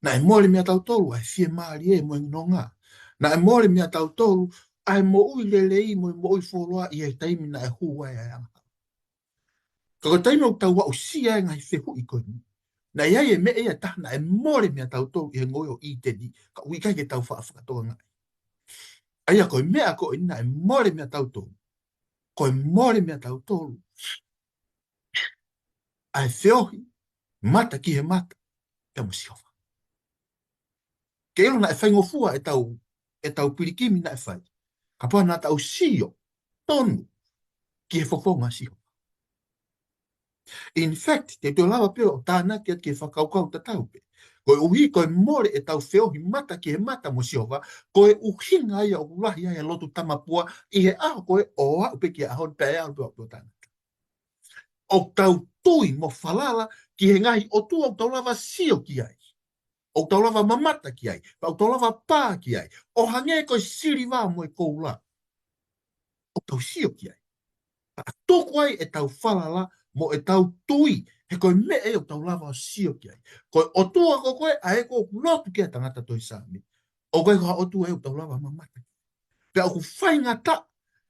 Naʻe mole meiate kitautolu ʻa e fiemālie mo e nonga. Naʻe mole meiate kitautolu ʻa e moʻui lelei mo e moʻui fuoloa ʻi he taimi naʻe hū ai ʻa e angahala. Ka ko e taimi ʻoku tau aʻusia ai e ngaahi fehuʻi ko eni, naʻe ʻi ai e meʻa ia ʻe taha naʻe mole meiate kitautolu ʻi he ngoue ʻo ʻĪteni, ka ʻoku ʻikai ke tau faʻa fakatokangaʻi. ʻA ia ko e meʻa ko eni naʻe mole meiate kitautolu, ko e mole meiate kitautolu ʻa e feohi mata ki he mata pea mo Sihova. Ke ʻilo naʻe faingofua ʻetau, ʻetau pilikimi naʻe fai, kapau naʻa tau sio tonu ki he fofonga ʻo Sihova. In fact, te tau lava pē ʻo tānaki atu ki he fakakaukau tatau pē, koeʻuhi ko e mole ʻetau feohi mata ki he mata mo Sihova, ko e ʻuhinga ia ʻoku lahi ai e lotu tamapua ʻi he ʻaho ko ē ʻo aʻu pē ki he ʻaho ni pea ʻe aʻu pē ʻo tangata. ʻOku tau tui mo falala ki he ngaahi ʻotua ʻoku tau lava sio ki ai, ʻoku tau lava mamata ki ai, pea ʻoku tau lava pā ki ai, ʻo hangē ko e siliva mo e koula. ʻOku tau sio ki ai, pea tuku ai ʻetau falala mo ʻetau tui, he ko e meʻa ia ʻoku tau lava ʻo sio ki ai. Ko e ʻOtua ko ē ʻa ē ʻoku lotu ki ai e tangata tohi Saame, ʻoku ʻikai ko ha ʻOtua ia ʻoku tau lava mamata ki ai. Pea ʻoku faingataʻa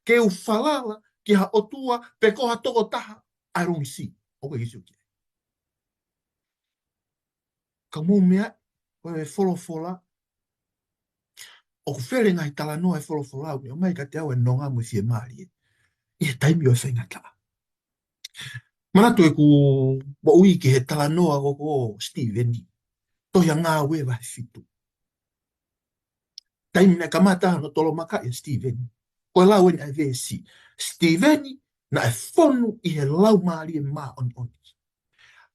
ke u falala ki ha ʻOtua pe ko ha tokotaha ʻa e longisi, ʻoku ʻikai ke sio ki ai. Ka mou meaʻi, ko e folofola, ʻoku fele ngaahi talanoa e folofola ʻoku ne ʻomai kiate au e nonga mo e fiemālie ʻi he taimi ʻo e faingataʻa. Manatu ʻeku moʻui ki he talanoa ko ē ʻo Sitīveni, tohi ʻa Ngāue vahe fitu. Taimi naʻe kamata ai hono tolomakaʻi ʻa Sitīveni, ko e lau eni ʻa e veesi: Sitīveni naʻe fonu ʻi he Laumālie Māʻoniʻoni,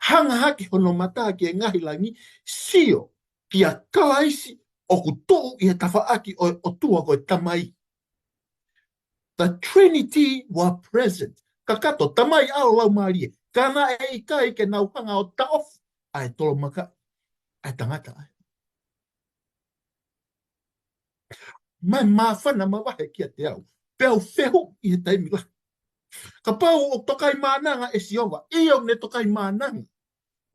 hanga hake hono mata ki he ngaahi langi, sio kia Kalaisi ʻoku tuʻu ʻi he tafaʻaki ʻo e ʻOtua ko e Tamai. The Trinity were present. Kakato, Tamai, ʻAlo, Laumālie. Ka naʻe ʻikai ke nau hanga ʻo taʻofi ʻa e tolomakaʻi ʻa e tangata ʻa ē. Mai māfana mavahe kiate au, pea u fehuʻi he taimi lahi, kapau ʻoku tokaimaʻananga ʻe Sihova? ʻIo, ne tokaimaʻananga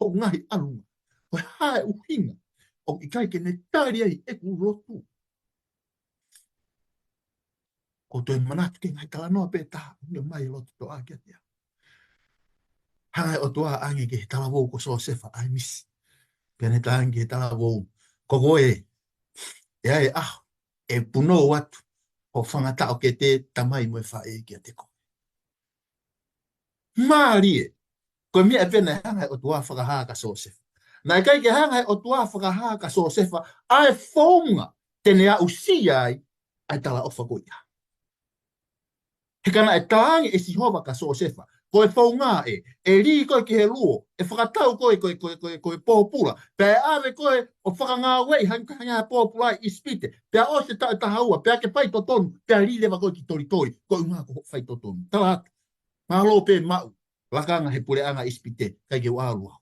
hoʻo ngaahi ʻalunga. Ko e hā e ʻuhinga ʻoku ʻikai ke ne tali ai ʻeku lotu? ʻOku ou toe manatu ki he ngaahi talanoa pē ʻe taha ʻoku ne ʻomai e lotu toʻa kiate au. Hanga e ʻOtua ʻo ʻange ki he talavou ko Siosefa ʻa e misi. Pea ne talaange ki he talavou, ko koe, ʻe ʻi ai e ʻaho ʻe punou atu hoʻo fanga taʻokete, tamai mo e faʻē, kiate koe. Mālie, ko e meʻa pē naʻe hanga e ʻOtua ʻo fakahā kia Siosefa. Naʻe ʻikai ke hanga e ʻOtua ʻo fakahā kia Siosefa ʻa e founga te ne aʻusia ai ʻa e talaʻofa ko ia. He ka naʻe talaange ʻe Sihova kia Siosefa, ko e founga ē, ʻe lī koe ki he luo, ʻe fakatau koe ko e, ko e, ko e, ko e pōpula, pea ʻe ʻave koe ʻo fakangāueʻi hangē, hangē ha pōpula ʻi ʻIsipite, pea ʻosi e taʻu ʻe taha ua, pea ke faitotonu, pea lī leva koe ki Tolitoli, koeʻuhi ko hoʻo faitotonu. Tala atu, mālō pē maʻu, lakanga he puleʻanga ʻIsipite, ʻikai ke u ʻalu au.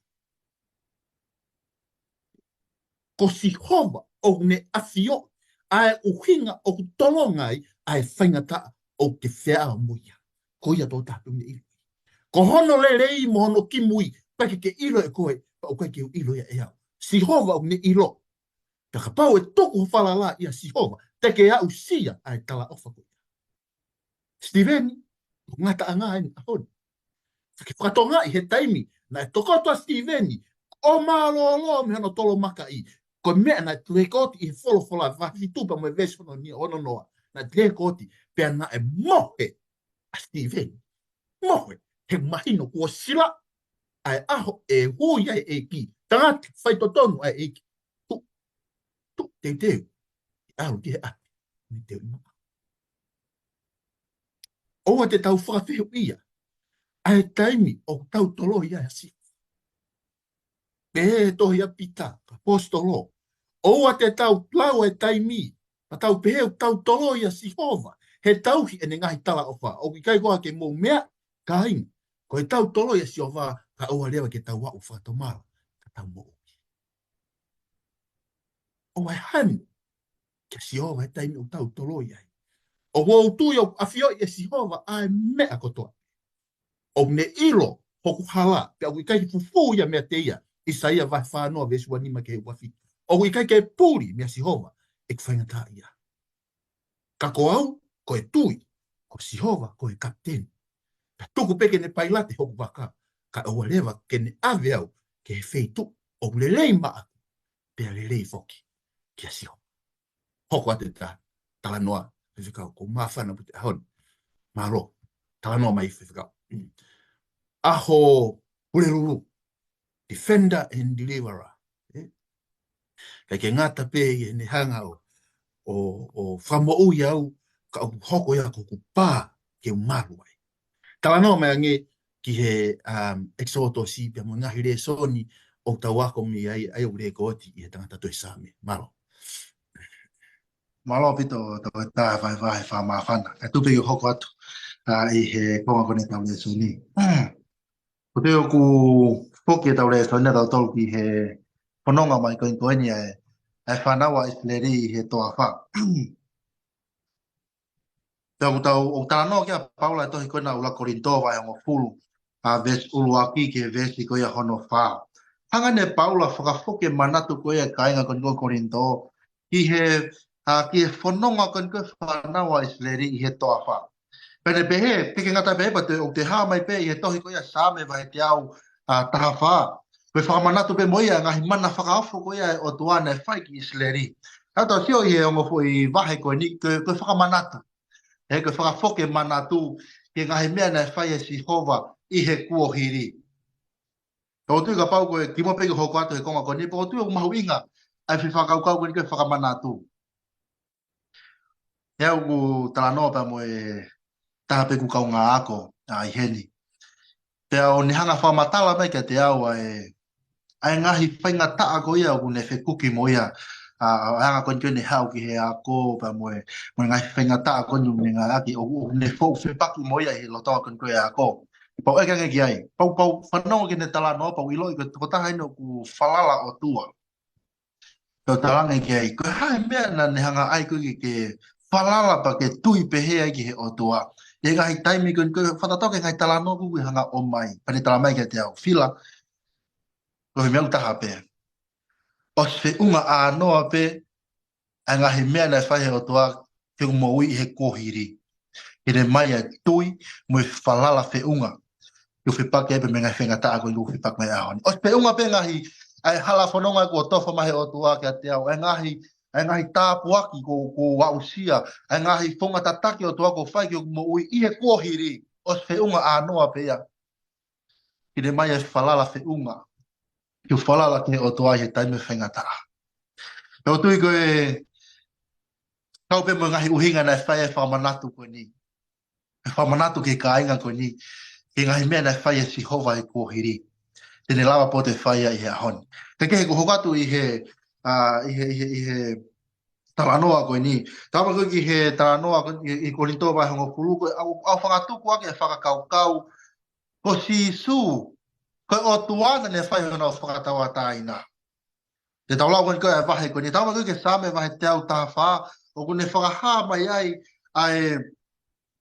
Ko Sihova ʻoku ne ʻafioʻi ʻa e ʻuhinga ʻoku tolonga ai ʻa e faingataʻa ʻoku ke feʻao mo ia. Ko ia tokotaha pē ʻoku ne ʻilo. Ko hono lelei mo hono kimui, ʻikai ke ke ʻilo ʻe koe, pea ʻoku ʻikai ke u ʻilo ia ʻe au. Sihova ʻoku ne ʻilo. Pea kapau ʻe tuku ho falala ʻia Sihova, te ke aʻusia ʻa e talaʻofa ko ia. Sitiveni, ʻoku ngata ʻa e ngaahi ʻaho ni. Ke fakatokangaʻi he taimi naʻe tokoto ai ʻa Sitiveni, ʻo mālōlō mei hono tolomakaʻi. Ko e meʻa naʻe lēkooti ʻi he Folofola vahe fitu pea mo e veesi hono ni ono noa. Naʻe lēkooti, pea naʻe mohe ʻa Sitiveni. Mohe, he mahino kuo sila ʻa e ʻaho ʻe ui ai e ʻEiki. Tangata faitotonu ʻa e ʻEiki. Tuʻu, tuʻu, teuteu. ʻAlu ki he ʻapi. Ni teu ima. ʻOua te tau fakafehuʻia ʻa e taimi ʻoku tau toloi ai ʻa Sihova. Pehē he tohi ʻa Pita, ʻaposetolo. ʻOua te tau lau ʻa e taimi, pea tau pehē ʻoku tau toloi ʻa Sihova, he tauhi ʻene ngaahi talaʻofa. ʻOku ʻikai ko ha ke mou meaʻi, kāinga, ko ʻetau toloi ʻa Sihova, kae ʻoua leva ke tau aʻu fakatomala, ka tau moʻui. ʻOua ʻe hanu kia Sihova he taimi ʻoku tau toloi ai. ʻOku ou tui ʻoku ʻafioʻi ʻe Sihova ʻa e meʻa kotoa. ʻOku ne ʻilo hoku hala, pea ʻoku ʻikai ke fufū ia meiate ia, ʻIsaia vahe fā noa veesi ua nima ki he ua fitu. ʻOku ʻikai ke puli meia Sihova ʻeku faingataʻaʻia. Ka ko au, ko e tui, ko Sihova ko e kapiteni. Pea tuku pē ke ne pailate hoku vaka, kae ʻoua leva ke ne ʻave au ki he feituʻu ʻoku lelei maʻaku, pea lelei foki kia Sihova. Hoko atu e ta-, talanoa, Faifekau, ʻoku ou māfana ʻaupito he ʻaho ni. Mālō, talanoa mai Faifekau. ʻAho Pulelulu, defender and deliverer. ʻE? ʻIkai ke ngata pē ʻi heʻene hanga ʻo, ʻo, ʻo fakamoʻui au, ka ʻoku hoko ia ko hoku pā ke u malu ai. Talanoa mai ange ki he, um, ʻEkisoto siʻi pea mo e ngaahi lēsoni ʻoku tau ako mei ai, ʻa ia ʻoku lēkooti ʻi he tangata tohi Saame. Mālō. Mālō ʻaupito tau e ta vaevae fakamāfana. Kae tuku pē ke u hoko atu, ā, ʻi he konga ko eni ʻetau lēsoni. Ko te ʻoku foki ʻetau lēsoni ʻa tautolu ki he fononga mai ko eni ko eni ʻa e, ʻa e fānau ʻa ʻIsileli ʻi he toafa. Pea ʻoku tau, ʻoku talanoa ki ai ʻa Paula he tohi ko ena ʻuluaki Kolinitō vahe hongofulu, ā, veesi ʻuluaki ki he veesi ko ia hono fā. Hanga ʻe Paula ʻo fakafoki e manatu ko ia ʻa e kāinga ko eni ko Kolinitō, ki he, ā, ki he fononga ko eni ko e fānau ʻa ʻIsileli ʻi he toafa. Pea ne pehē, ʻikai ke ngata pē pea toe ʻoku toe hā mai pē ʻi he tohi ko ia Saame vahe teau, ā, taha fā. Ko e fakamanatu pē mo ia e ngaahi mana fakaofo ko ia ʻa e ʻOtua naʻe fai ki ʻIsileli. Ka tau sio ʻi he ongo foʻi vahe ko eni, ko e, ko e fakamanatu. ʻE, ko e fakafoki e manatu ki he ngaahi meʻa naʻe fai ʻe Sihova ʻi he kuohili. Pea ʻoku ou tui kapau ko e kimuʻa pē ke u hoko atu he konga ko eni, pea ʻoku ou tui ʻoku mahuʻinga ʻa e fefakakaukau ko eni ko e fakamanatu. ʻE au ʻoku talanoa pea mo e taha pē ʻeku kaungā ako, ā, ʻi heni. Pea ʻo ne hanga ʻo fakamatala mai kiate au ʻa e, ʻa e ngaahi faingataʻa ko ia ʻoku ne fekuki mo ia. Ā, ʻa e anga ko eni ko ʻene haʻu ki he ako, pea mo e, mo e ngaahi faingataʻa ko eni ʻoku ne ngāueʻaki, ʻoku, ʻoku ne foʻu fepaki mo ia ʻi he lotolotonga ko eni ko e ako. Pea u ʻeke ange ki ai. Pea u, pea u fanongo ki heʻene talanoa, pea u ʻiloʻi ko e tokotaha eni ʻoku falala ʻOtua. Pea u talaange ki ai, ko e hā e meʻa naʻa ne hanga ʻai koe ke, ke falala pea ke tui pehē ai ki he ʻOtua. ʻI he ngaahi taimi ko eni, ko e fakatatau ki he ngaahi talanoa ko ē ʻoku hanga ʻo ʻomai. Pea ne tala mai kiate au, Fila, ko e meʻa ʻoku taha pē. ʻOsi feʻunga ʻānoa pē ʻa e ngaahi meʻa naʻe fai ʻe he ʻOtua ki hoku moʻui ʻi he kuohili. Ke ne ʻomai ʻa e tui mo e falala feʻunga. Ke u fepaki ai pē mo e ngaahi faingataʻa ko eni ʻoku ou fepaki mo ia he ʻaho ni. ʻOsi feʻunga pē ngaahi, ʻa e hala fononga kuo tofa mai ʻe he ʻOtua kiate au. ʻA e ngaahi, ʻa e ngaahi tāpuaki kuo, kuo u aʻusia. ʻA e ngaahi founga tataki ʻa e ʻOtua kuo fai ki hoku moʻui ʻi he kuohili. ʻOsi feʻunga ʻānoa pē ia. Ke ne ʻomai ʻa e falala feʻunga. Ke u falala ki he ʻOtua ʻi he taimi ʻo e faingataʻa. Pea u tui ko e kau pē mo e ngaahi ʻuhinga naʻe fai ʻa e fakamanatu ko eni. ʻA e fakamanatu ki he kāinga ko eni. Ki he ngaahi meʻa naʻe fai ʻe Sihova ʻi he kuohili. Te ne lava pē ʻo toe fai ia ʻi he ʻaho ni. Kae kehe ʻoku ou hoko atu ʻi he, ā, ʻi he, ʻi he, ʻi he talanoa ko eni. Tau ō mai ko ē ki he talanoa ko eni, ʻi, ʻi Kolinitō vahe hongofulu ko ē, ʻa e, ʻa e fakatuku ʻaki e fakakaukau ko Sīsū, ko e ʻOtua naʻa ne fai hono fakatauʻatāina. Te tau lau ko eni ko e vahe ko eni, tau lau ko eni ki he Saame vahe teau taha fā, ʻoku ne fakahā mai ai ʻa e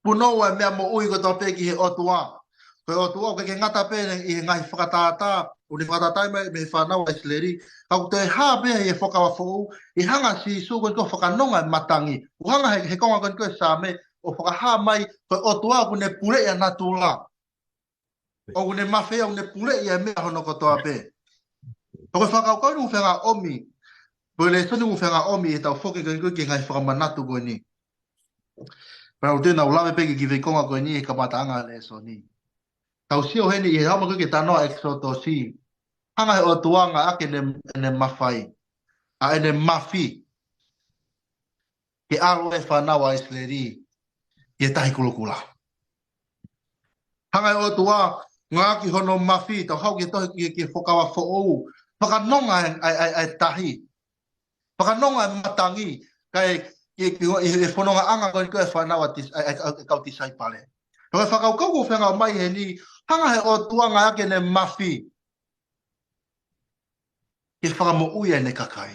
punou ʻa e meʻa moʻui kotoa pē ki he ʻOtua. Ko e ʻOtua ʻoku ʻikai ke ngata pē ʻi he ngaahi fakatātā ʻoku ne fakatātā mai mei he fānau ʻa ʻIsileli, ka ʻoku toe hā pē ʻi he Fuakava Foʻou, ʻi he hanga ʻe Sīsū ko eni ʻo fakanonga e matangi. ʻOku hanga ʻe he, he konga ko eni ko e Saame ʻo fakahā mai ko e ʻOtua ʻoku ne puleʻi ʻa natula. ʻOku ne mafeia, ʻoku ne puleʻi ʻa e meʻa hono kotoa pē. Ko e fakakaukau ni ʻoku feinga ʻomi, ko e lēsoni ʻoku feinga ʻomi ʻetau foki ko eni ko e ki he ngaahi fakamanatu ko eni. Pea ʻoku ou tui naʻa ku lave pē ki he kiʻi konga ko eni he kamataʻanga ʻo e lēsoni. Tau sio heni ʻi he haʻu mai ko ē ki he talanoa ʻEkisotosi. Hanga ʻe he ʻOtua ʻo ngāueʻaki ʻene, ʻene mafai, ʻa ʻene mafi, ke ʻalu e fānau ʻa ʻIsileli ʻi he Tahi Kulokula. Hanga ʻe he ʻOtua ʻo ngāueʻaki hono mafi, tau haʻu ki he tohi ki he, ki he Fuakava Foʻou, fakanonga e, e, e, e tahi. Fakanonga e matangi, kae, ki, ki, ʻi he fonongaʻanga ko eni ko e fānau ʻa tis-, e, e, e kau tisaipale. Ko e fakakaukau ʻoku feinga mai heni, hanga ʻe he ʻOtua ʻo ngāueʻaki ʻene mafi ke fakamoʻui ʻa ʻene kakai.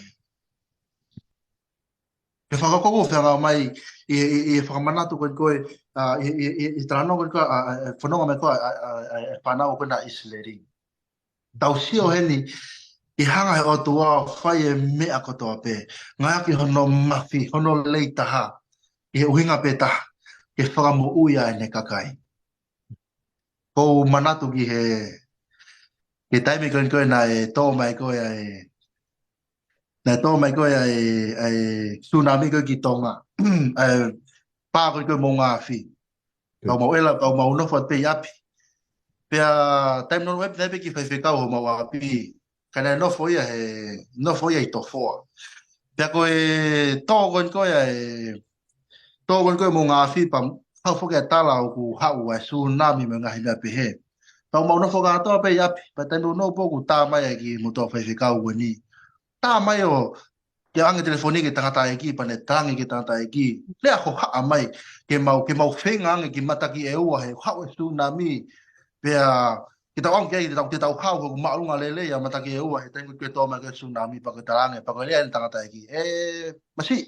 Ko e fakakaukau ʻoku feinga mai ʻi, ʻi, ʻi he fakamanatu ko eni ko e, ʻa, ʻi, ʻi, ʻi, ʻi he talanoa ko eni ko e, ʻa, ʻa, ʻa, fononga mai ko e, ʻa, ʻa, ʻa, ʻa e fānau ko ena ʻa ʻIsileli. Tau sio heni, ʻi he hanga ʻe he ʻOtua ʻo fai e meʻa kotoa pē, ngāueʻaki hono mafi, hono lelei taha, ʻi he ʻuhinga pē taha, ke fakamoʻui ʻa ʻene kakai. ʻOku ou manatu ki he, ki he taimi ko eni ko e naʻe tō mai ko e ʻa e, naʻe tō mai ko e ʻa e, ʻa e tsunami ko ē ki Tonga. ʻA e pā ko ē ko e Moʻungaafi. Kau mau ʻi ai, kau mau nofo atu pē ʻi ʻapi. Pea taimi noa ʻapi, naʻe pē ki faifekau homau ʻapi. Ka naʻe nofo ia he, nofo ia ʻi Tofoa. Pea ko e tō ko eni ko e ʻa e, tō ko eni ko e Moʻungaafi pea haʻu foki ʻa e tala ʻoku haʻu ʻa e tsunami mo e ngaahi meʻa pehē. Pea mau nofo kātoa pē ʻi ʻapi. Pea taimi noa pē ʻoku tā mai ʻa e kiʻi motuʻa faifekau ko eni. Tā mai ʻo ke ʻange telefoni ki he tangataʻeiki, pea ne talaange ki he tangataʻeiki. Lea hohaʻa mai, ke mau, ke mau feinga ange ki mataki ʻe ua he haʻu e tsunami. Pea, ke tau ʻalu ki ai, ke tau, ke tau haʻu, ʻoku māʻolunga lelei ʻa mataki ʻe ua, he taimi ko ē tō mai ko e tsunami, pea ko e talaange, pea ko e lea ʻa e tangataʻeiki. ʻE, masiʻi,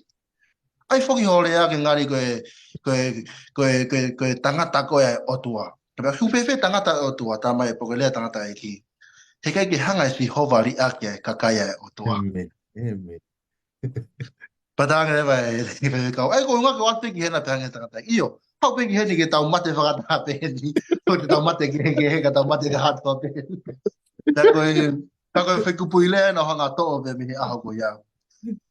ʻai foki hoʻo lea ke ngali ko e, ko e, ko e, ko e, ko e tangata ko e ʻa e ʻOtua. Pea ʻoku fēfē tangata ʻa e ʻOtua, tā mai pea ko e lea ʻa e tangataʻeiki. He ʻikai ke hanga ʻe Sihova ʻo liʻaki ʻa e kakai ʻa e ʻOtua. ʻĒmeni. ʻĒmeni. Pea talaange leva ʻe he faifekau. ʻAi, ko e ʻuhinga ke ʻoatu ki hena, pehē ange ʻe he tangataʻeiki. ʻIo, haʻu pē ki heni ke tau mate fakataha pē heni. Ko e tau mate ki he, ki he, ka tau mate kātoa pē heni. Pea ko e, pea ko e fekupulelea ʻena ʻoku hanga ʻo toʻo pē mei he ʻaho ko ia.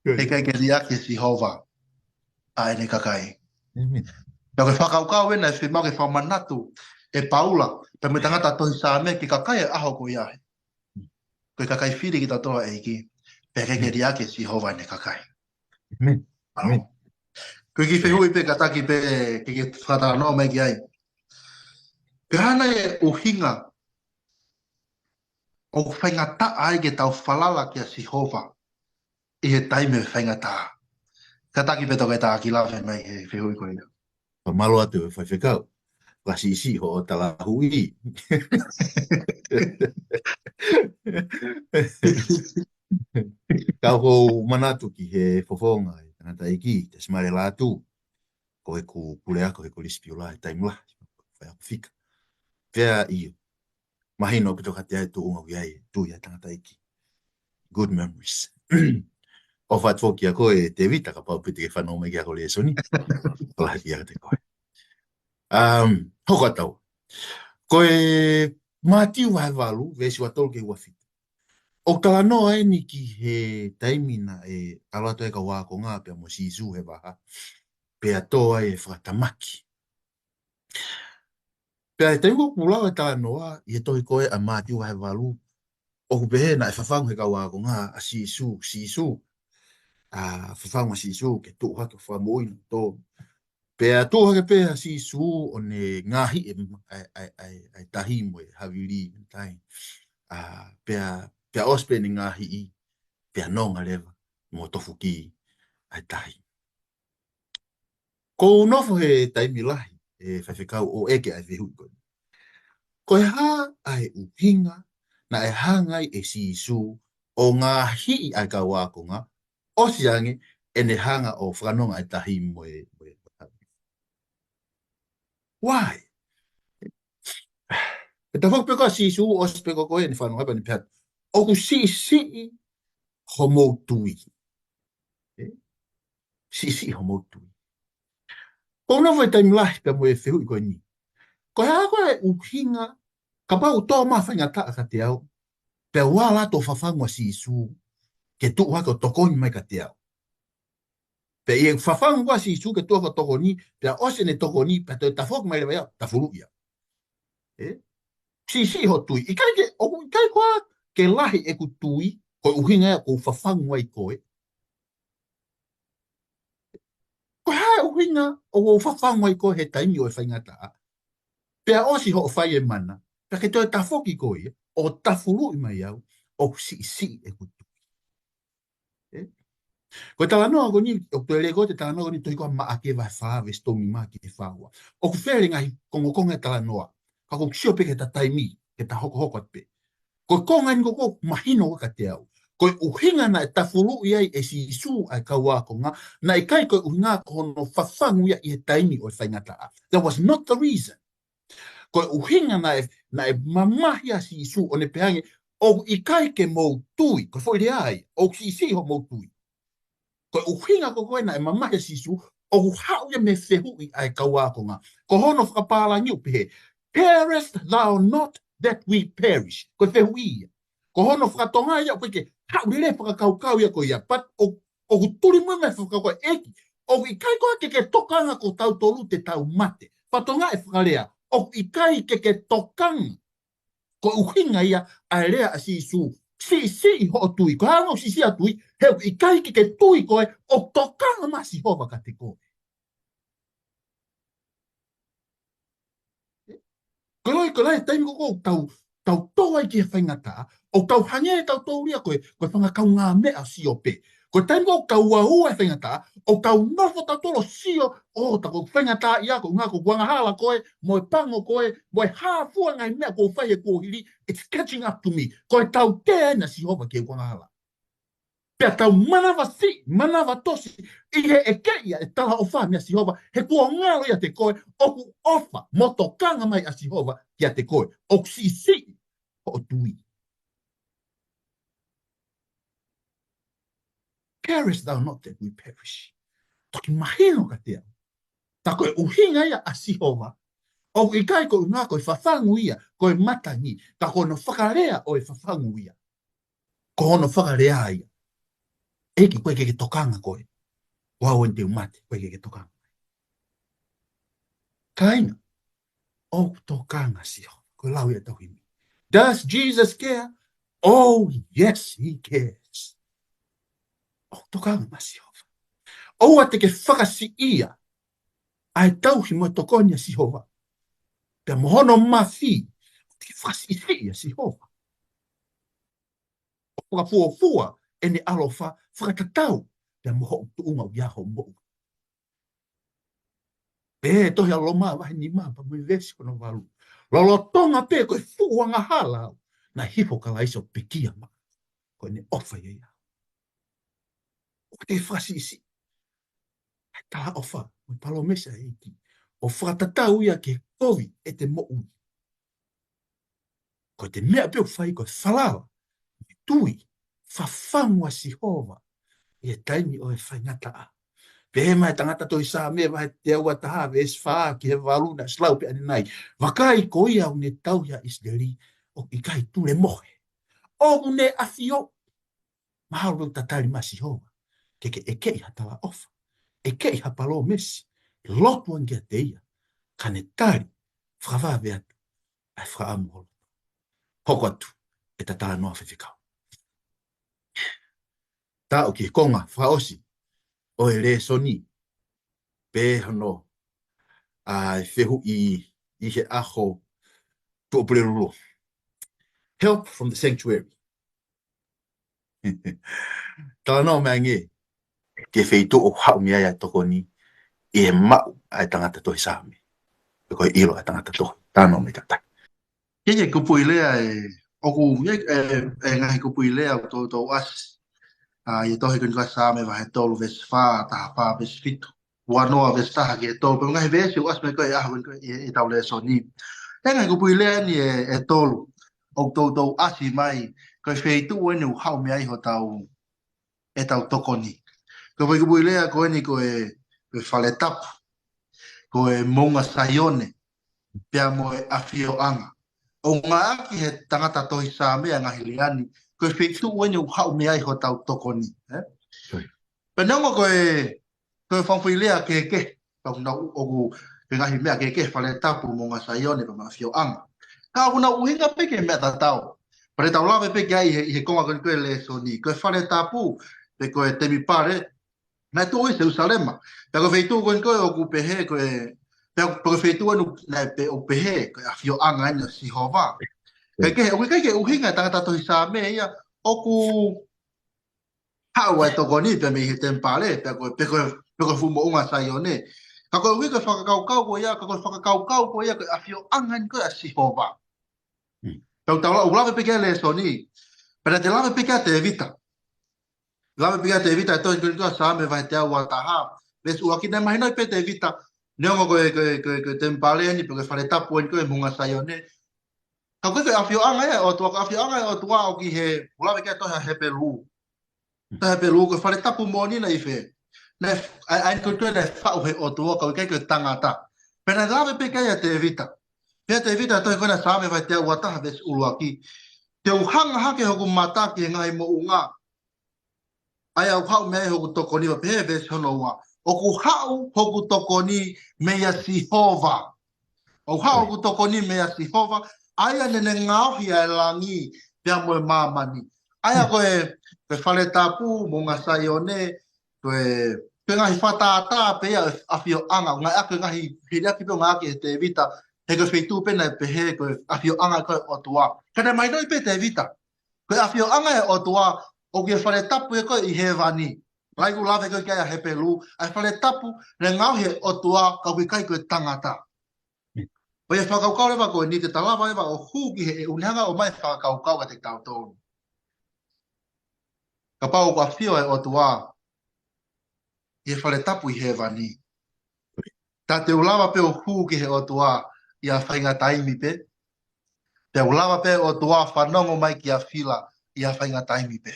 He ʻikai ke liʻaki ʻe Sihova ʻa ʻene kakai. ʻĒmeni. Pea ko e fakakaukau ʻena ʻe fiemaʻu ke fakamanatu ʻe Paula, pea mo e tangata tohi Saame ki he kakai ʻo e ʻaho ko ia. Ko e kakai fili kitautolu ʻe he ʻEiki, pea ʻikai ke liʻaki ʻe Sihova ʻene kakai. ʻĒmeni. ʻĒmeni. Ko e kiʻi fehuʻi pē kātaki pē ke, ke fakatalanoa mai ki ai. Ko e hā nai e ʻuhinga ʻoku faingataʻa ai ke tau falala kia Sihova ʻi he taimi ʻo e faingataʻa? Kātaki pē toketā ke lave mai he fehuʻi ko ia. Fakamālō atu e faifekau. Lasiʻisiʻi hoʻo talahuʻi. Ka ʻoku ou manatu ki he fofonga ʻa e tangataʻeiki, Tesimale Lātū, ko ʻeku puleako he Kolisi Piula he taimi lahi, faiako fika. Pea ʻio, mahino ʻaupito kiate au e tuʻunga ʻoku ʻi ai e tui ʻa e tangataʻeiki. Good memories. ʻOfa atu foki kia koe Tēvita, kapau pē te ke fanongo mai ki he ako lēsoni. Ko lahi pē ia kiate koe. Um, hoko atu. Ko e Mātiu vahe valu, veesi ua tolu ki he ua fitu. ʻOku talanoa eni ki he taimi naʻe ʻalu atu ai e kau ākonga pea mo Sīsū he vaha. Pea tō ai e fakatamaki. Pea he taimi ko ē ʻoku lau e talanoa ʻi he tohi ko ē ʻa Mātiu vahe valu, ʻoku pehē naʻe fafangu ʻe he kau ākonga ʻa Sīsū, Sīsū, ʻa, fafangu ʻa Sīsū ke tuʻu hake ʻo fakamoʻui nautolu. Pea tuʻu hake pē ʻa Sīsū ʻo ne ngaohi e, ʻa e, ʻa e, ʻa e, ʻa e tahi mo e havili, tahi. ʻA, pea, pea ʻosi pē ʻene ngaohi, pea nonga leva mo tofuki ʻa e tahi. Ko u nofo he taimi lahi, ʻe faifekau, ʻo ʻeke ʻa e fehuʻi ko eni. Ko e hā ʻa e ʻuhinga naʻe hanga ai ʻe Sīsū ʻo ngaohi ʻa e kau ākonga, ʻosi ange ʻene hanga ʻo fakanonga e tahi mo e, mo e, mo e tahi. Why? Pea tafoki pē ko ē ʻa Sīsū, ʻosi pē ko ē ʻene fakanonga pea ne pehē atu, ʻoku siʻisiʻi homou tui. Ē? Siʻisiʻi homou tui. Ko e ʻuhinga foʻi taimi lahi pea mo e fehuʻi ko eni. Ko e hā ko ē ʻa e ʻuhinga, kapau ʻoku tō mai ha faingataʻa kiate au, pea u ala atu ʻo fafangu ʻa Sīsū ke tuʻu hake ʻo tokoni mai kiate au. Pea ʻi he fafangu ko ē ʻa Sīsū ke tuʻu hake ʻo tokoni, pea ʻosi ʻene tokoni, pea toe tafoki mai leva ia, tafuluʻi ia. Ē? Siʻisiʻi hoʻo tui. ʻIkai ke, ʻoku ʻikai koā ke lahi ʻeku tui, ko e ʻuhinga ia ʻoku ou fafangu ai koe. Ko e hā e ʻuhinga ʻoku ou fafangu ai koe he taimi ʻo e faingataʻa? Pea ʻosi hoʻo fai e mana, pea ke toe tafoki koe ia, ʻo tafuluʻi mai au, ʻoku siʻisiʻi ʻeku tui. Ē? Ko e talanoa ko eni, ʻoku toe lea ko ē e talanoa ko eni tohi ko ē ʻa Maʻake vahe fā veesi tolu nima ki he fā ua. ʻOku fele ngaahi kongokonga e talanoa. Ka ʻoku ou sio pē ki he taimi, ke ta hokohoko atu pē. Ko e konga eni ko ē ʻoku mahino ko ē kiate au. Ko e ʻuhinga naʻe tafuluʻi ai ʻe Sīsū ʻa e kau ākonga, naʻe ʻikai ko e ʻuhinga ko hono fafangu ia ʻi he taimi ʻo e faingataʻa. That was not the reason. Ko e ʻuhinga naʻe, naʻe mamahi ʻa Sīsū ʻo ne pehē ange, ʻoku ʻikai ke mou tui, ko e foʻi lea ia, ʻoku siʻisiʻi homou tui. Ko e ʻuhinga ko ē naʻe mamahi ʻa Sīsū, ʻoku haʻu ia mei he fehuʻi ʻa e kau ākonga. Ko hono fakapālangi ʻoku pehē, "Carest thou not that we perish?" Ko e fehuʻi ia. Ko hono fakatonga ia ʻoku ʻikai ke haʻu lelei e fakakaukau ia ko ia, but ʻo ʻoku tuli mai mei he fakakaukau ʻEiki. ʻOku ʻikai koā ke ke tokanga ko tautolu te tau mate. Fakatonga e fakalea, ʻoku ʻikai ke ke tokanga. Ko e ʻuhinga ia ʻa e lea ʻa Sīsū, siʻisiʻi hoʻo tui. Ko e hā e ʻuhinga ʻoku siʻisiʻi hoʻo tui? He ʻoku ʻikai ke ke tui koe ʻoku tokanga mai ʻa Sihova kiate koe. Ko e lahi, ko e lahi e taimi ko ē ʻoku tau, tau tō ai ki he faingataʻa, ʻoku tau hangē tautolu ia ko e, ko e fanga kaungāmeʻa ʻo Siope. Ko e taimi ko ē ʻoku tau ʻauha e faingataʻa, ʻoku tau nofo tautolu ʻo sio, ʻo, tā ko e faingataʻaʻia, ko e ʻuhinga ʻoku angahala koe, mo e pango koe, mo e hā fua ngaahi meʻa ʻoku ou fai he kuohili, it's catching up to me. Ko e tautea ʻa Sihova ki heʻeku angahala. Pea tau manavasiʻi, manavatosi, ʻi he ʻekeʻi ʻa e talaʻofa meia Sihova, he kuo ngalo ʻiate koe, ʻoku ʻofa mo tokanga mai ʻa Sihova kiate koe, ʻoku siʻisiʻi hoʻo tui. Carest thou not that we perish? Toki mahino kiate au. Tā ko e ʻuhinga ia ʻa Sihova, ʻoku ʻikai ko e ʻuhinga ko e fafangu ia, ko e matangi, ka ko hono fakalea ʻo e fafangu ia. Ko hono fakalea ia. ʻEiki, ʻoku ʻikai ke ke tokanga koe. Ko au eni te u mate, ʻoku ʻikai ke ke tokanga. Kāinga, ʻoku tokanga Sihova. Ko e lau ia ʻa e tauhi ni. Does Jesus care? Oh, yes, he cares. ʻOku tokanga mai Sihova. ʻOua te ke fakasiʻia ʻa e tauhi mo e tokoni ʻa Sihova. Pea mo hono mafi, ʻoua te ke fakasiʻisiʻi ʻa Sihova. ʻOku fakafuofua ʻene ʻaloʻofa fakatatau pea mo hoʻo tuʻunga ʻi hoʻo moʻui. Pea tohi ʻa Loma vahe nima pea mo e veesi hono valu. Lolotonga pē ko e fuʻu angahala au, naʻe hifo Kalaisi ʻo pekia maʻaku. Ko ʻene ʻofa ia ia. ʻOua te ke fakasiʻisiʻi ʻa e talaʻofa mo e palōmesi ʻa e ʻEiki, ʻo fakatatau ia ki he kovi ʻete moʻui. Ko ʻete meʻa pē ʻoku fai ko e falala, tui, fafangu ʻa Sihova ʻi he taimi ʻo e faingataʻa. Pehē mai e tangata tohi Saame vahe teau taha veesi fā ki he valu, naʻe ʻosi lau pē ʻanenai. Vakai, ko ia ʻoku ne tauhi ʻa ʻIsileli, ʻoku ʻikai tulemohe. ʻOku ne ʻafioʻi. Mahalo pē ʻoku tatali mai Sihova ke ke ʻekeʻi ha talaʻofa, ʻekeʻi ha palōmesi, lotu ange kiate ia, ka ne tali fakavave atu ʻa e fakaʻamu holo. Hoko atu ʻeta talanoa faifekau. Tau ki he konga fakaʻosi ʻo e lēsoni, pea hono, ʻa e fehuʻi ʻi he ʻaho Tuʻapulelulu. Help from the sanctuary. Talanoa mai ange ki he feituʻu ʻoku haʻu mei ai ʻa e tokoni ʻi he maʻu ʻa e tangata tohi Saame. Pe ko e ʻilo ʻa e tangata tohi. Talanoa mai tata. ʻI he kupuʻi lea ē, ʻoku ʻi ai e, e ngaahi kupuʻi lea ʻoku toutou ʻasi ʻi he tohi ko eni ko Saame vahe tolu veesi fā, taha fā veesi fitu, ua noa veesi taha ki he tolu, pea mo e ngaahi veesi ʻoku ʻasi mai ko ē he ʻaho ko eni ko ē ʻi he, ʻi he tau lēsoni. ʻI he ngaahi kupuʻi lea eni ʻe, ʻe tolu ʻoku toutou ʻasi mai, ko e feituʻu eni ʻoku haʻu mei ai hotau, ʻetau tokoni. Ko e foʻi kupuʻi lea ko eni ko e, ko e fale tapu, ko e moʻunga Saione, pea mo e ʻafioʻanga. ʻOku ngāueʻaki ʻe he tangata tohi Saame ʻa e ngaahi lea ni, ko e feituʻu eni ʻoku haʻu mei ai hotau tokoni. Ē? Pea neongo ko e, ko e fanga foʻi lea kehekehe, pea ʻoku nau ʻoku, ko e ngaahi meʻa kehekehe, fale tapu, moʻunga Saione, pea mo e ʻafioʻanga. Ka ʻoku nau ʻuhinga pē ki he meʻa tatau. Pea te tau lave pē ki ai ʻi he, ʻi he konga ko eni ko ē lēsoni. Ko e fale tapu, pe ko e temipale, naʻe tuʻu ʻi Selusalema. Pea ko e feituʻu ko eni ko ē ʻoku pehē ko e, pea, pea ko e feituʻu eni naʻe pē ʻoku pehē ko e ʻafioʻanga eni ʻo Sihova. Kae kehe, ʻoku ʻikai ke ʻuhinga e tangata tohi Saame ia ʻoku haʻu e tokoni pē mei he temipale, pe ko e, pe ko e, pe ko e fuʻu moʻunga Saione. Ka ko e ʻuhi ko e fakakaukau ko ia, ka ko e fakakaukau ko ia ko e ʻafioʻanga eni ko ē ʻa Sihova. Pea ʻoku tau la-, ʻoku lave pē ki ai e lēsoni. Pea naʻa te lave pē ki ai ʻa Tēvita. Lave pē ki ai ʻa Tēvita, ʻi he tohi ko eni ko Saame vahe teau ua taha. Veesi ʻuluaki, naʻe mahinoʻi pē ʻe Tēvita, neongo ko e, ko e, ko e, ko e temipale eni, pe ko e fale tapu eni ko e moʻunga Saione. Ka ko e ʻafioʻanga ia ʻo e ʻOtua, ko e ʻafioʻanga ia ʻo e ʻOtua ʻoku ʻi he, ʻoku lave ki ai e tohi ʻa Hepelū. Tohi ʻa Hepelū, ko e fale tapu moʻoni naʻe ʻi fē? Naʻe f-, ʻa e, ʻa e ko e naʻe faʻu ʻe he ʻOtua, ka ʻoku ʻikai ko e tangata. Pea naʻe lave pē ki ai ʻa Tēvita. Pea Tēvita, tohi ko ena Saame vahe teau ua taha veesi ʻuluaki. Te u hanga hake hoku mata ki he ngaahi moʻunga, ʻa ia ʻoku haʻu mei ai hoku tokoni, pea pehē veesi hono ua, ʻoku haʻu hoku tokoni meia Sihova. ʻOku haʻu hoku tokoni meia Sihova, ʻa ia naʻa ne ngaohi ʻa e langi pea mo e māmani. ʻA ia ko e, ko e fale tapu, moʻunga Saione, ko e, ko e ngaahi fakatātā pē ia ʻo e ʻafioʻanga, ngaahi ake ngaahi, hili ake pē ʻo ngaahi ake ʻe Tēvita, he ko e feituʻu pē naʻe pehē ko e ʻafioʻanga ko e ʻOtua. Ka naʻe mahinoʻi pē ʻe Tēvita, ko e ʻafioʻanga ʻo e ʻOtua, ʻoku ʻi he fale tapu ē ko ē ʻi hēvani. Lahi ʻoku lave ko ē ki ai ʻa Hepelū, ʻa e fale tapu naʻe ngaohi ʻe he ʻOtua, ka ʻoku ʻikai ko e tangata. ʻOku ʻi ai e fakakaukau leva ko eni te ta lava leva ʻo hū ki he, ʻe ʻuhinga ʻo mai fakakaukau kiate kitautolu. Kapau ʻoku ʻafio e ʻOtua ʻi he fale tapu ʻi hēvani, ta te u lava pē ʻo hū ki he ʻOtua ʻi ha faʻahinga taimi pē. Te u lava pē ʻOtua fanongo mai kia Fila ʻi ha faʻahinga taimi pē.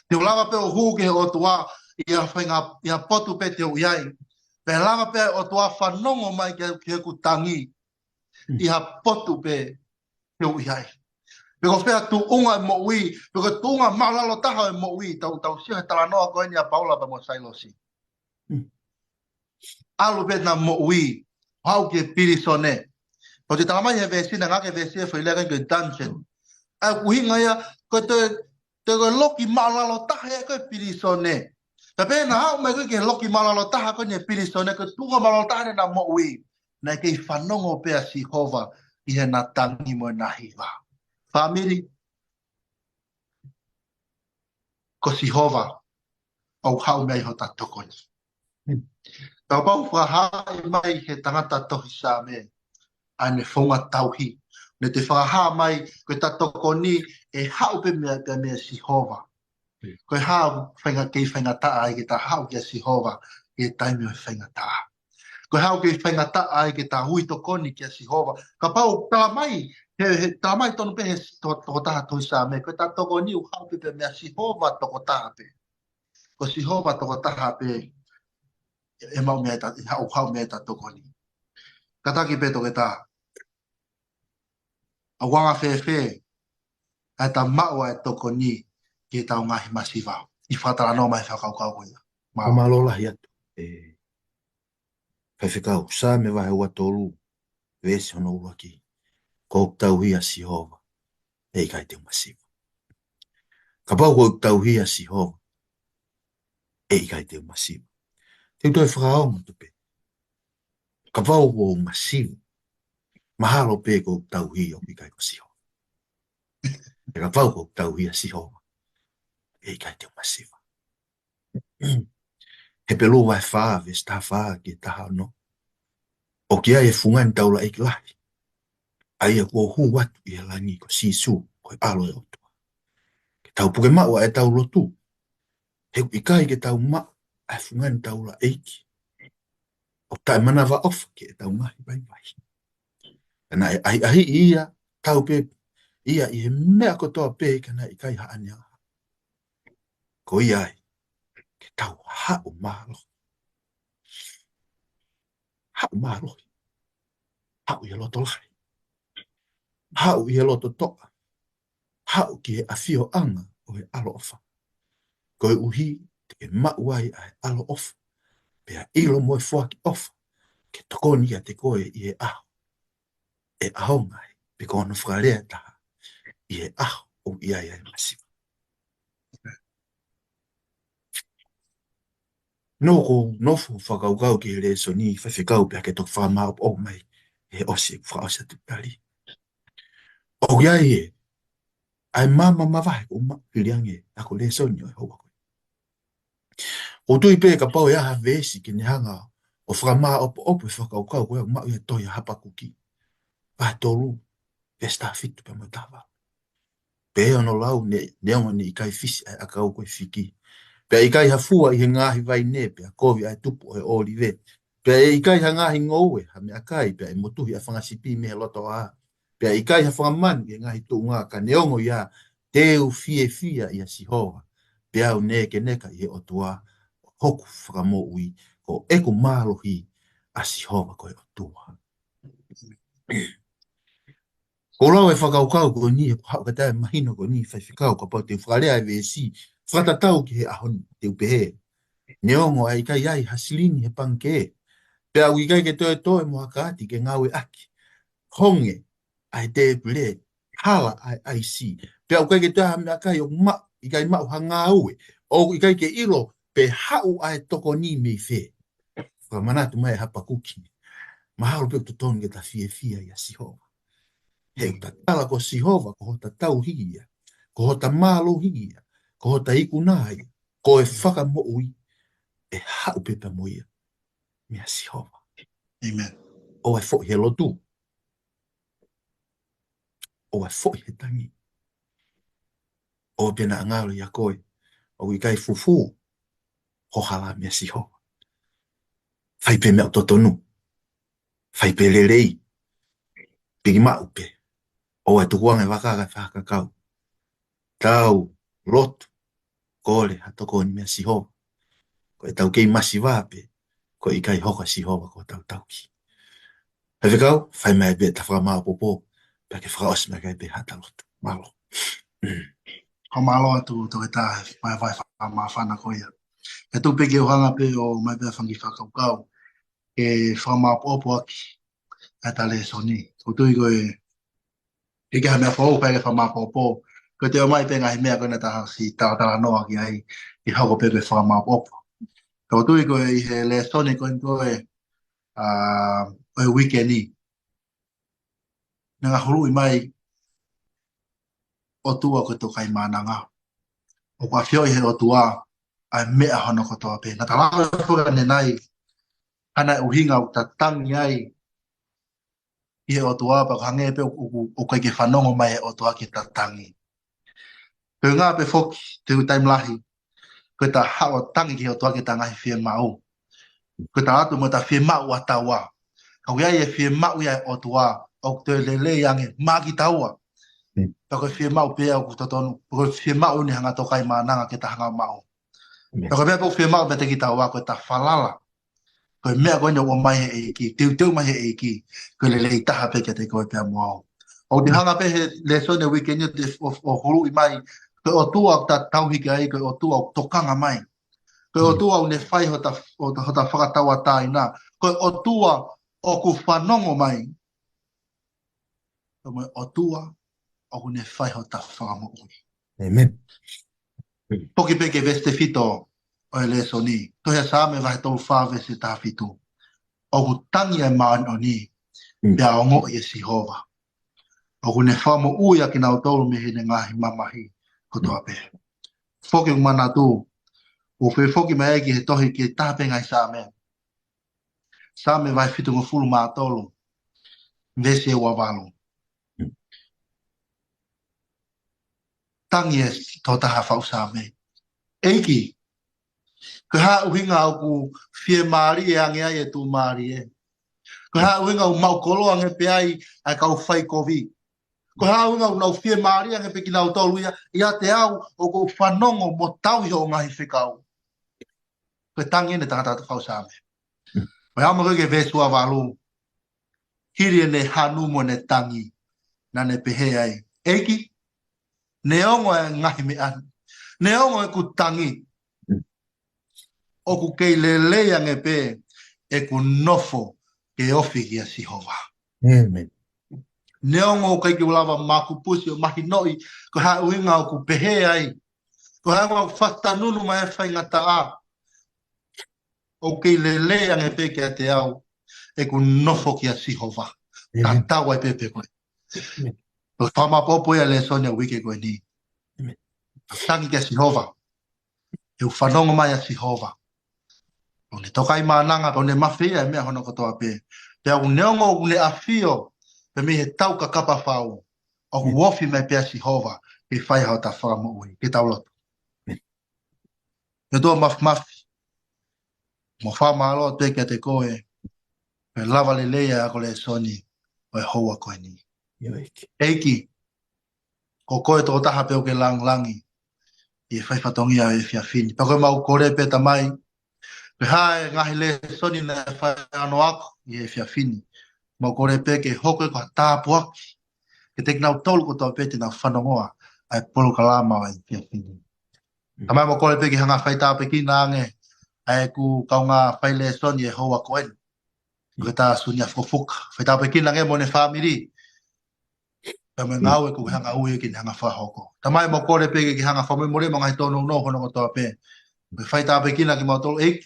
Te u lava pē ʻo hū ki he ʻOtua ʻi ha faʻahinga, ʻi ha potu pē te u ʻi ai. Pea lava pē ʻOtua fanongo mai ki, ki heʻeku tangi ʻi ha potu pē te u ʻi ai. Pe ko fē tuʻunga e moʻui, pe ko e tuʻunga māʻulalo taha e moʻui, tau, tau sio he talanoa ko eni ʻa Paula pea mo Sailosi. ʻAlu pē ʻena moʻui, haʻu ki he pilisone. Ko e talamai he veesi, naʻe ngāueʻaki e veesi ʻe foʻi lea ko e dungeon. ʻA ia ʻoku ʻuhinga ia, ko e toe, toe ko e loki māʻulalo taha ia ko e pilisone. Pea pehē naʻa haʻu mai ko ē ki he loki māʻulalo taha ko eni e pilisone, ko e tuʻunga māʻulalo taha ʻena moʻui. Naʻe kei fanongo pē ʻa Sihova ʻi heʻena tangi mo ʻena hiva. Fāmili, ko Sihova ʻoku haʻu mei ai hota tokoni. Kapau fakahā mai he tangata tohi Saame ʻa ʻene founga tauhi, naʻe toe fakahā mai ko ʻeta tokoni ʻe haʻu pē meia, pē meia Sihova. Ko e hā ʻoku fainga-, kei faingataʻa ai ke ta haʻu kia Sihova ʻi he taimi ʻo e faingataʻa? Ko e hā ʻoku kei faingataʻa ai ke ta ui tokoni kia Sihova? Kapau talamai, he, he talamai tonu pē he to-, tokotaha tohi Saame, ko ʻeta tokoni ʻoku haʻu pē pē meia Sihova tokotaha pē. Ko Sihova tokotaha pē ʻe maʻu mei ai ʻeta, ʻe haʻu, haʻu mei ai ʻeta tokoni. Kātaki pē toketā. ʻOku anga fēfē ʻa ʻeta maʻu ʻa e tokoni ki heʻetau ngaahi masiva? ʻI he fakatalanoa mai fakakaukau ko ia. Mālō. Mālō lahi atu. ʻE, Faifekau, Saame vahe ua tolu, veesi hono ʻuluaki. Ko hoku tauhi ʻa Sihova, ʻe ʻikai te u masiva. Kapau ko hoku tauhi ʻa Sihova, ʻe ʻikai te u masiva. Te u toe fakaongo atu pē. Kapau ʻoku ou masiva, mahalo pē ko hoku tauhi ʻoku ʻikai ko Sihova. Pea kapau ko hoku tauhi ʻa Sihova, ʻe ʻikai te u masiva. Hepelū vahe fā, veesi taha fā ki he taha ono. ʻOku ʻi ai e fungani taulaʻeiki lahi. ʻA ia kuo hū atu ʻi he langi ko Sīsū, ko e ʻAlo ʻo e ʻOtua. Ke tau puke maʻu ʻa ʻetau lotu. He ʻoku ʻikai ke tau maʻu ʻa e fungani taulaʻeiki ʻoku taʻemanavaʻofa ki heʻetau ngaahi vaivai. Ka naʻe ʻahiʻahiʻi ia, tau pē ia ʻi he meʻa kotoa pē, ka naʻe ʻikai haʻane angahala. Ko ia ai, ke tau haʻu mālohi. Haʻu mālohi. Haʻu ʻi he loto lahi. Haʻu ʻi he loto toʻa. Haʻu ki he ʻafioʻanga ʻo e ʻaloʻofa. Koeʻuhi te ke maʻu ai ʻa e ʻaloʻofa. Pea ʻilo mo e foaki ʻofa. Ke tokoni kiate koe ʻi he ʻaho ʻe ʻaonga ai, pe ko hono fakalea ʻe taha, ʻi he ʻaho ʻoku ʻi ai ʻa e masiva. Naʻá ku nofo fakakaukau ki he lēsoni, faifekau, pea ke toki fakamāopoopo mai he ʻosi, fakaʻosi atu tali. ʻOku ʻi ai ʻa e maama mavahe ʻoku maʻu hili ange ʻa e lēsoni ʻo e houa ko ē. ʻOku ou tui pē kapau ʻe ʻi ai ha veesi ke ne hanga ʻo fakamāopoopo e fakakaukau ko ia ʻoku maʻu ʻi he tohi ʻa Hapakuki. Vahe tolu, veesi taha fitu pea mo e taha valu. Pea ʻi hono lau, ne, neongo ne ʻikai fisi ʻa e ʻakau ko e fiki. Pea ʻikai ha fua ʻi he ngaahi vaine, pea kovi ʻa e tupu ʻo e ʻōlive. Pea ʻe ʻikai ha ngaahi ngoue, ha meʻakai, pea ʻe motuhi ʻa e fanga sipi mei he loto ʻā. Pea ʻikai ha fanga manu ʻi he ngaahi tuʻunga, ka neongo ia te u fiefia ʻia Sihova. Pea u nekeneka ʻi he ʻOtua ʻo hoku fakamoʻui, ko ʻeku mālohi ʻa Sihova ko e ʻOtua. Ko e lau e fakakaukau ko eni, ko e haʻu ka tae mahino ko eni, faifekau, kapau te u fakalea e veesi, fakatatau ki he ʻaho ni, te u pehē. Neongo ʻa e ʻikai ai ha silini he pangikē. Pea ʻoku ʻikai ke toe toe mo ha kaati ke ngāueʻaki. Honge ʻa e tēpile, hala ʻa e ʻaisi. Pea ʻoku ʻikai ke toe ha meʻakai ʻoku maʻu, ʻikai maʻu ha ngāue. ʻOku ʻikai ke ʻilo pe haʻu ʻa e tokoni mei fē. Fakamanatu mai ʻe Hapakuki. Mahalo pē ʻoku totonu ke ta fiefia ʻia Sihova. He ʻoku ta tala ko Sihova, ko hota tauhi ia. Ko hota mālohi ia. Ko hota ikuna ia. Ko e fakamoʻui ʻe haʻu pē pea mo ia. Meia Sihova. ʻĒmeni. ʻOua ʻe foʻi he lotu. ʻOua ʻe foʻi he tangi. ʻOua pē naʻa ngalo ʻia koe ʻoku ʻikai fufū ho hala meia Sihova. Fai pē meʻa ʻoku totonu. Fai pē lelei. Piki maʻu pē. ʻOua ʻe tukuange vaka kae fakakakau. Tau lotu, kole ha tokoni meia Sihova. Ko ʻetau kei masiva pē, ko e ʻikai hoko ʻa Sihova ko hotau tauhi. Faifekau, fai mai pē ta fakamāopoopo, pea ke fakaʻosi mai kae pē ha ta lotu. Mālō. Ko e mālō atu Toketā, mai fai fakamāfana ko ia. Ke tuku pē ke u hanga pē ʻo mai pē fanga kiʻi fakakaukau ke fakamāopoopo ʻaki ʻa e ta lēsoni. ʻOku ou tui ko e, ʻikai ha meʻa foʻou pē ke fakamāopoopo. Ko e toe ʻomai pē ngaahi meʻa ko ena ta siʻi talatalanoa ki ai, ʻe hoko pē ko e fakamāopoopo. ʻOku ou tui ko e ʻi he lēsoni ko eni ko e, ʻa, ʻo e uike ni. Naʻe ngahuluʻi mai ʻOtua ko e Tokaimaʻananga. ʻOku ʻafioʻi he ʻOtua ʻa e meʻa hono kotoa pē. Naʻa ta lave foki ʻanenai, ʻa e ʻuhinga ʻoku ta tangi ai ʻi he ʻOtua, pea ʻoku hangē pē ʻoku, ʻoku, ʻoku ʻikai ke fanongo mai e ʻOtua ki he ta tangi. Ko e ʻuhinga pē foki, te u taimi lahi, ko e ta haʻu ʻo tangi ki he ʻOtua ki he ta ngaahi fiemaʻu. Ko e ta ʻatu mo ta fiemaʻu ʻa taua. Ka ʻoku ʻi ai e fiemaʻu ia e ʻOtua, ʻoku toe lelei ange maʻa kitaua. Mm. Pea ko e fiemaʻu pē ʻoku totonu, ko e fiemaʻu ni hanga Tokaimaʻananga ke ta hanga maʻu. Mm. Pea ko e meʻa pē ʻoku fiemaʻu meiate kitaua ko e ta falala. Ko e meʻa ko eni ʻoku ʻomai he ʻEiki, teuteu mai he ʻEiki, ko e lelei taha pē kiate koe pea mo au. ʻOku te hanga pē he lēsoni e uike ni ʻo te, ʻo, ʻo huluʻi mai, ko e ʻOtua ʻoku ta tauhi ki ai, ko e ʻOtua ʻoku tokanga mai. Ko e ʻOtua ʻoku ne fai hota, hota, hota fakatauʻatāina. Ko e ʻOtua ʻoku fanongo mai. Ko e ʻOtua ʻoku ne fai hota fakamoʻui. ʻĒmeni. Foki pē ki he veesi tefito ʻo e lēsoni. Tohi ʻa Saame vahe tolu fā veesi taha fitu. ʻOku tangi ʻa e māʻoniʻoni, mm, pea ongoʻi ʻe Sihova. ʻOku ne fakamoʻui ʻa kinautolu mei heʻene ngaahi mamahi kotoa pē. Foki ʻoku manatu, ʻoku fie foki mai ai ki he tohi ki he taha pē ngaahi Saame. Saame vahe fitungofulu mā tolu, veesi ua valu. tangi e tokotaha faʻu Saame. ʻEiki, ko e hā ʻuhinga ʻoku fiemālie ange ai e tuʻumālie? Ko e hā ʻuhinga ʻoku maʻu koloa ange pē ai ʻa e kau faikovi? Ko e hā ʻuhinga ʻoku nau fiemālie ange pē kinautolu ia, ʻiate au ʻoku ou fanongo mo tauhi hoʻo ngaahi fekau? Ko e tangi eni e tangata faʻu Saame. Ko e ʻalu mai ko ē ki he veesi ua valu, hili ʻene hanu mo ʻene tangi, naʻa ne pehē ai, ʻEiki, neongo e ngaahi meʻa ni, neongo ʻeku tangi, ʻoku kei lelei ange pē ʻeku nofo ke ofi kia Sihova. ʻĒmeni. Neongo ʻoku ʻikai ke u lava makupusi ʻo mahinoʻi ko e hā ʻuhinga ʻoku pehē ai, ko e hā ʻoku fakatanunu mai e faingataʻa, ʻoku kei lelei ange pē kiate au ʻeku nofo kia Sihova. ʻĒmeni. Tatau ai pē pe ko e hā. ʻĒmeni. Ko e fakamaopoopo ia e lēsoni ʻo e uike ko eni. ʻĒmeni. Tangi kia Sihova. ʻOku fanongo mai ʻa Sihova. ʻOku ne tokaimaʻananga, ʻoku ne mafeia e meʻa hono kotoa pē. Pea ʻoku neongo ʻoku ne ʻafio pē mei he tau kakapa fau, ʻoku ofi mai pē ʻa Sihova ke fai hota fakamoʻui. Ke tau lotu. ʻE ʻOtua Māfimafi, mau fakamālō atu kiate koe, he lava lelei ʻa e ako lēsoni ʻo e houa ko eni. ʻIo, ʻEiki. ʻEiki, ko koe tokotaha pē ʻoku ke langilangi ʻi he fai fatongia ʻo e efiafi ni. Pea ko ʻemau kole pē Tamai, pe ko e hā e ngaahi lēsoni naʻe fai ʻa hono ako ʻi he efiafi ni, mau kole pē ke hoko ko ha tāpuaki kiate kinautolu kotoa pē te nau fanongoa ʻa e polokalama ʻo e efiafi ni. Mm. Tamai, mau kole pē ke hanga ʻo faitāpuekina ange ʻa ʻeku kaungā fai lēsoni ʻi he houa ko eni, ko Keta Sunia Fukofuka. Faitāpuekina ange mo ʻene fāmili, pea mo e ngāue ʻoku ke hanga ʻo ui ke ne hanga ʻo fakahoko. Tamai, mau kole pē ke ke hanga ʻo fakamolemole mo e ngaahi tōnounou hono kotoa pē. Ke faitāpuekina kimautolu, ʻEiki.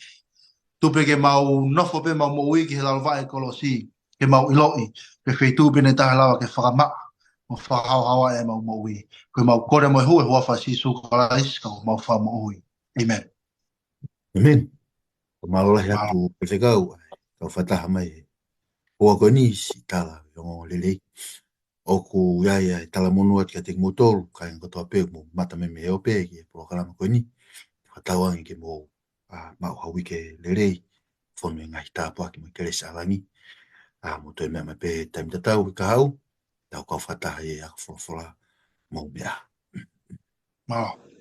Tuku pē ke mau nofo pē ʻemau moʻui ki he lalo vaʻe kolosi, ke mau ʻiloʻi pe ko e feituʻu pē ʻe taha ʻe lava ke fakamaʻa mo fakahaohaoa ai ʻemau moʻui. Ko ʻemau kole mo e hū ʻi he huafa ʻo Sīsū Kalaisi ko homau Fakamoʻui. ʻĒmeni. ʻĒmeni. Fakamālō lahi atu, Faifekau, ʻa e kau fakataha mai he houa ko eni, siʻi tala ʻi he ongoongolelei. ʻOku ʻi ai ʻa e talamonū atu kiate kimoutolu kāinga kotoa pē ʻoku mou mamata mai mei he ope ki he polokalama ko eni. Fakatauange ke mou, ʻa, maʻu ha uike lelei, fonu ʻi he ngaahi tāpuaki mo e kelesi ʻa langi. ʻA, mou toe meʻa mai pē taimi tatau he kahaʻu, tau kau fakataha ʻi he ako folofola, mou meʻa. Mālō.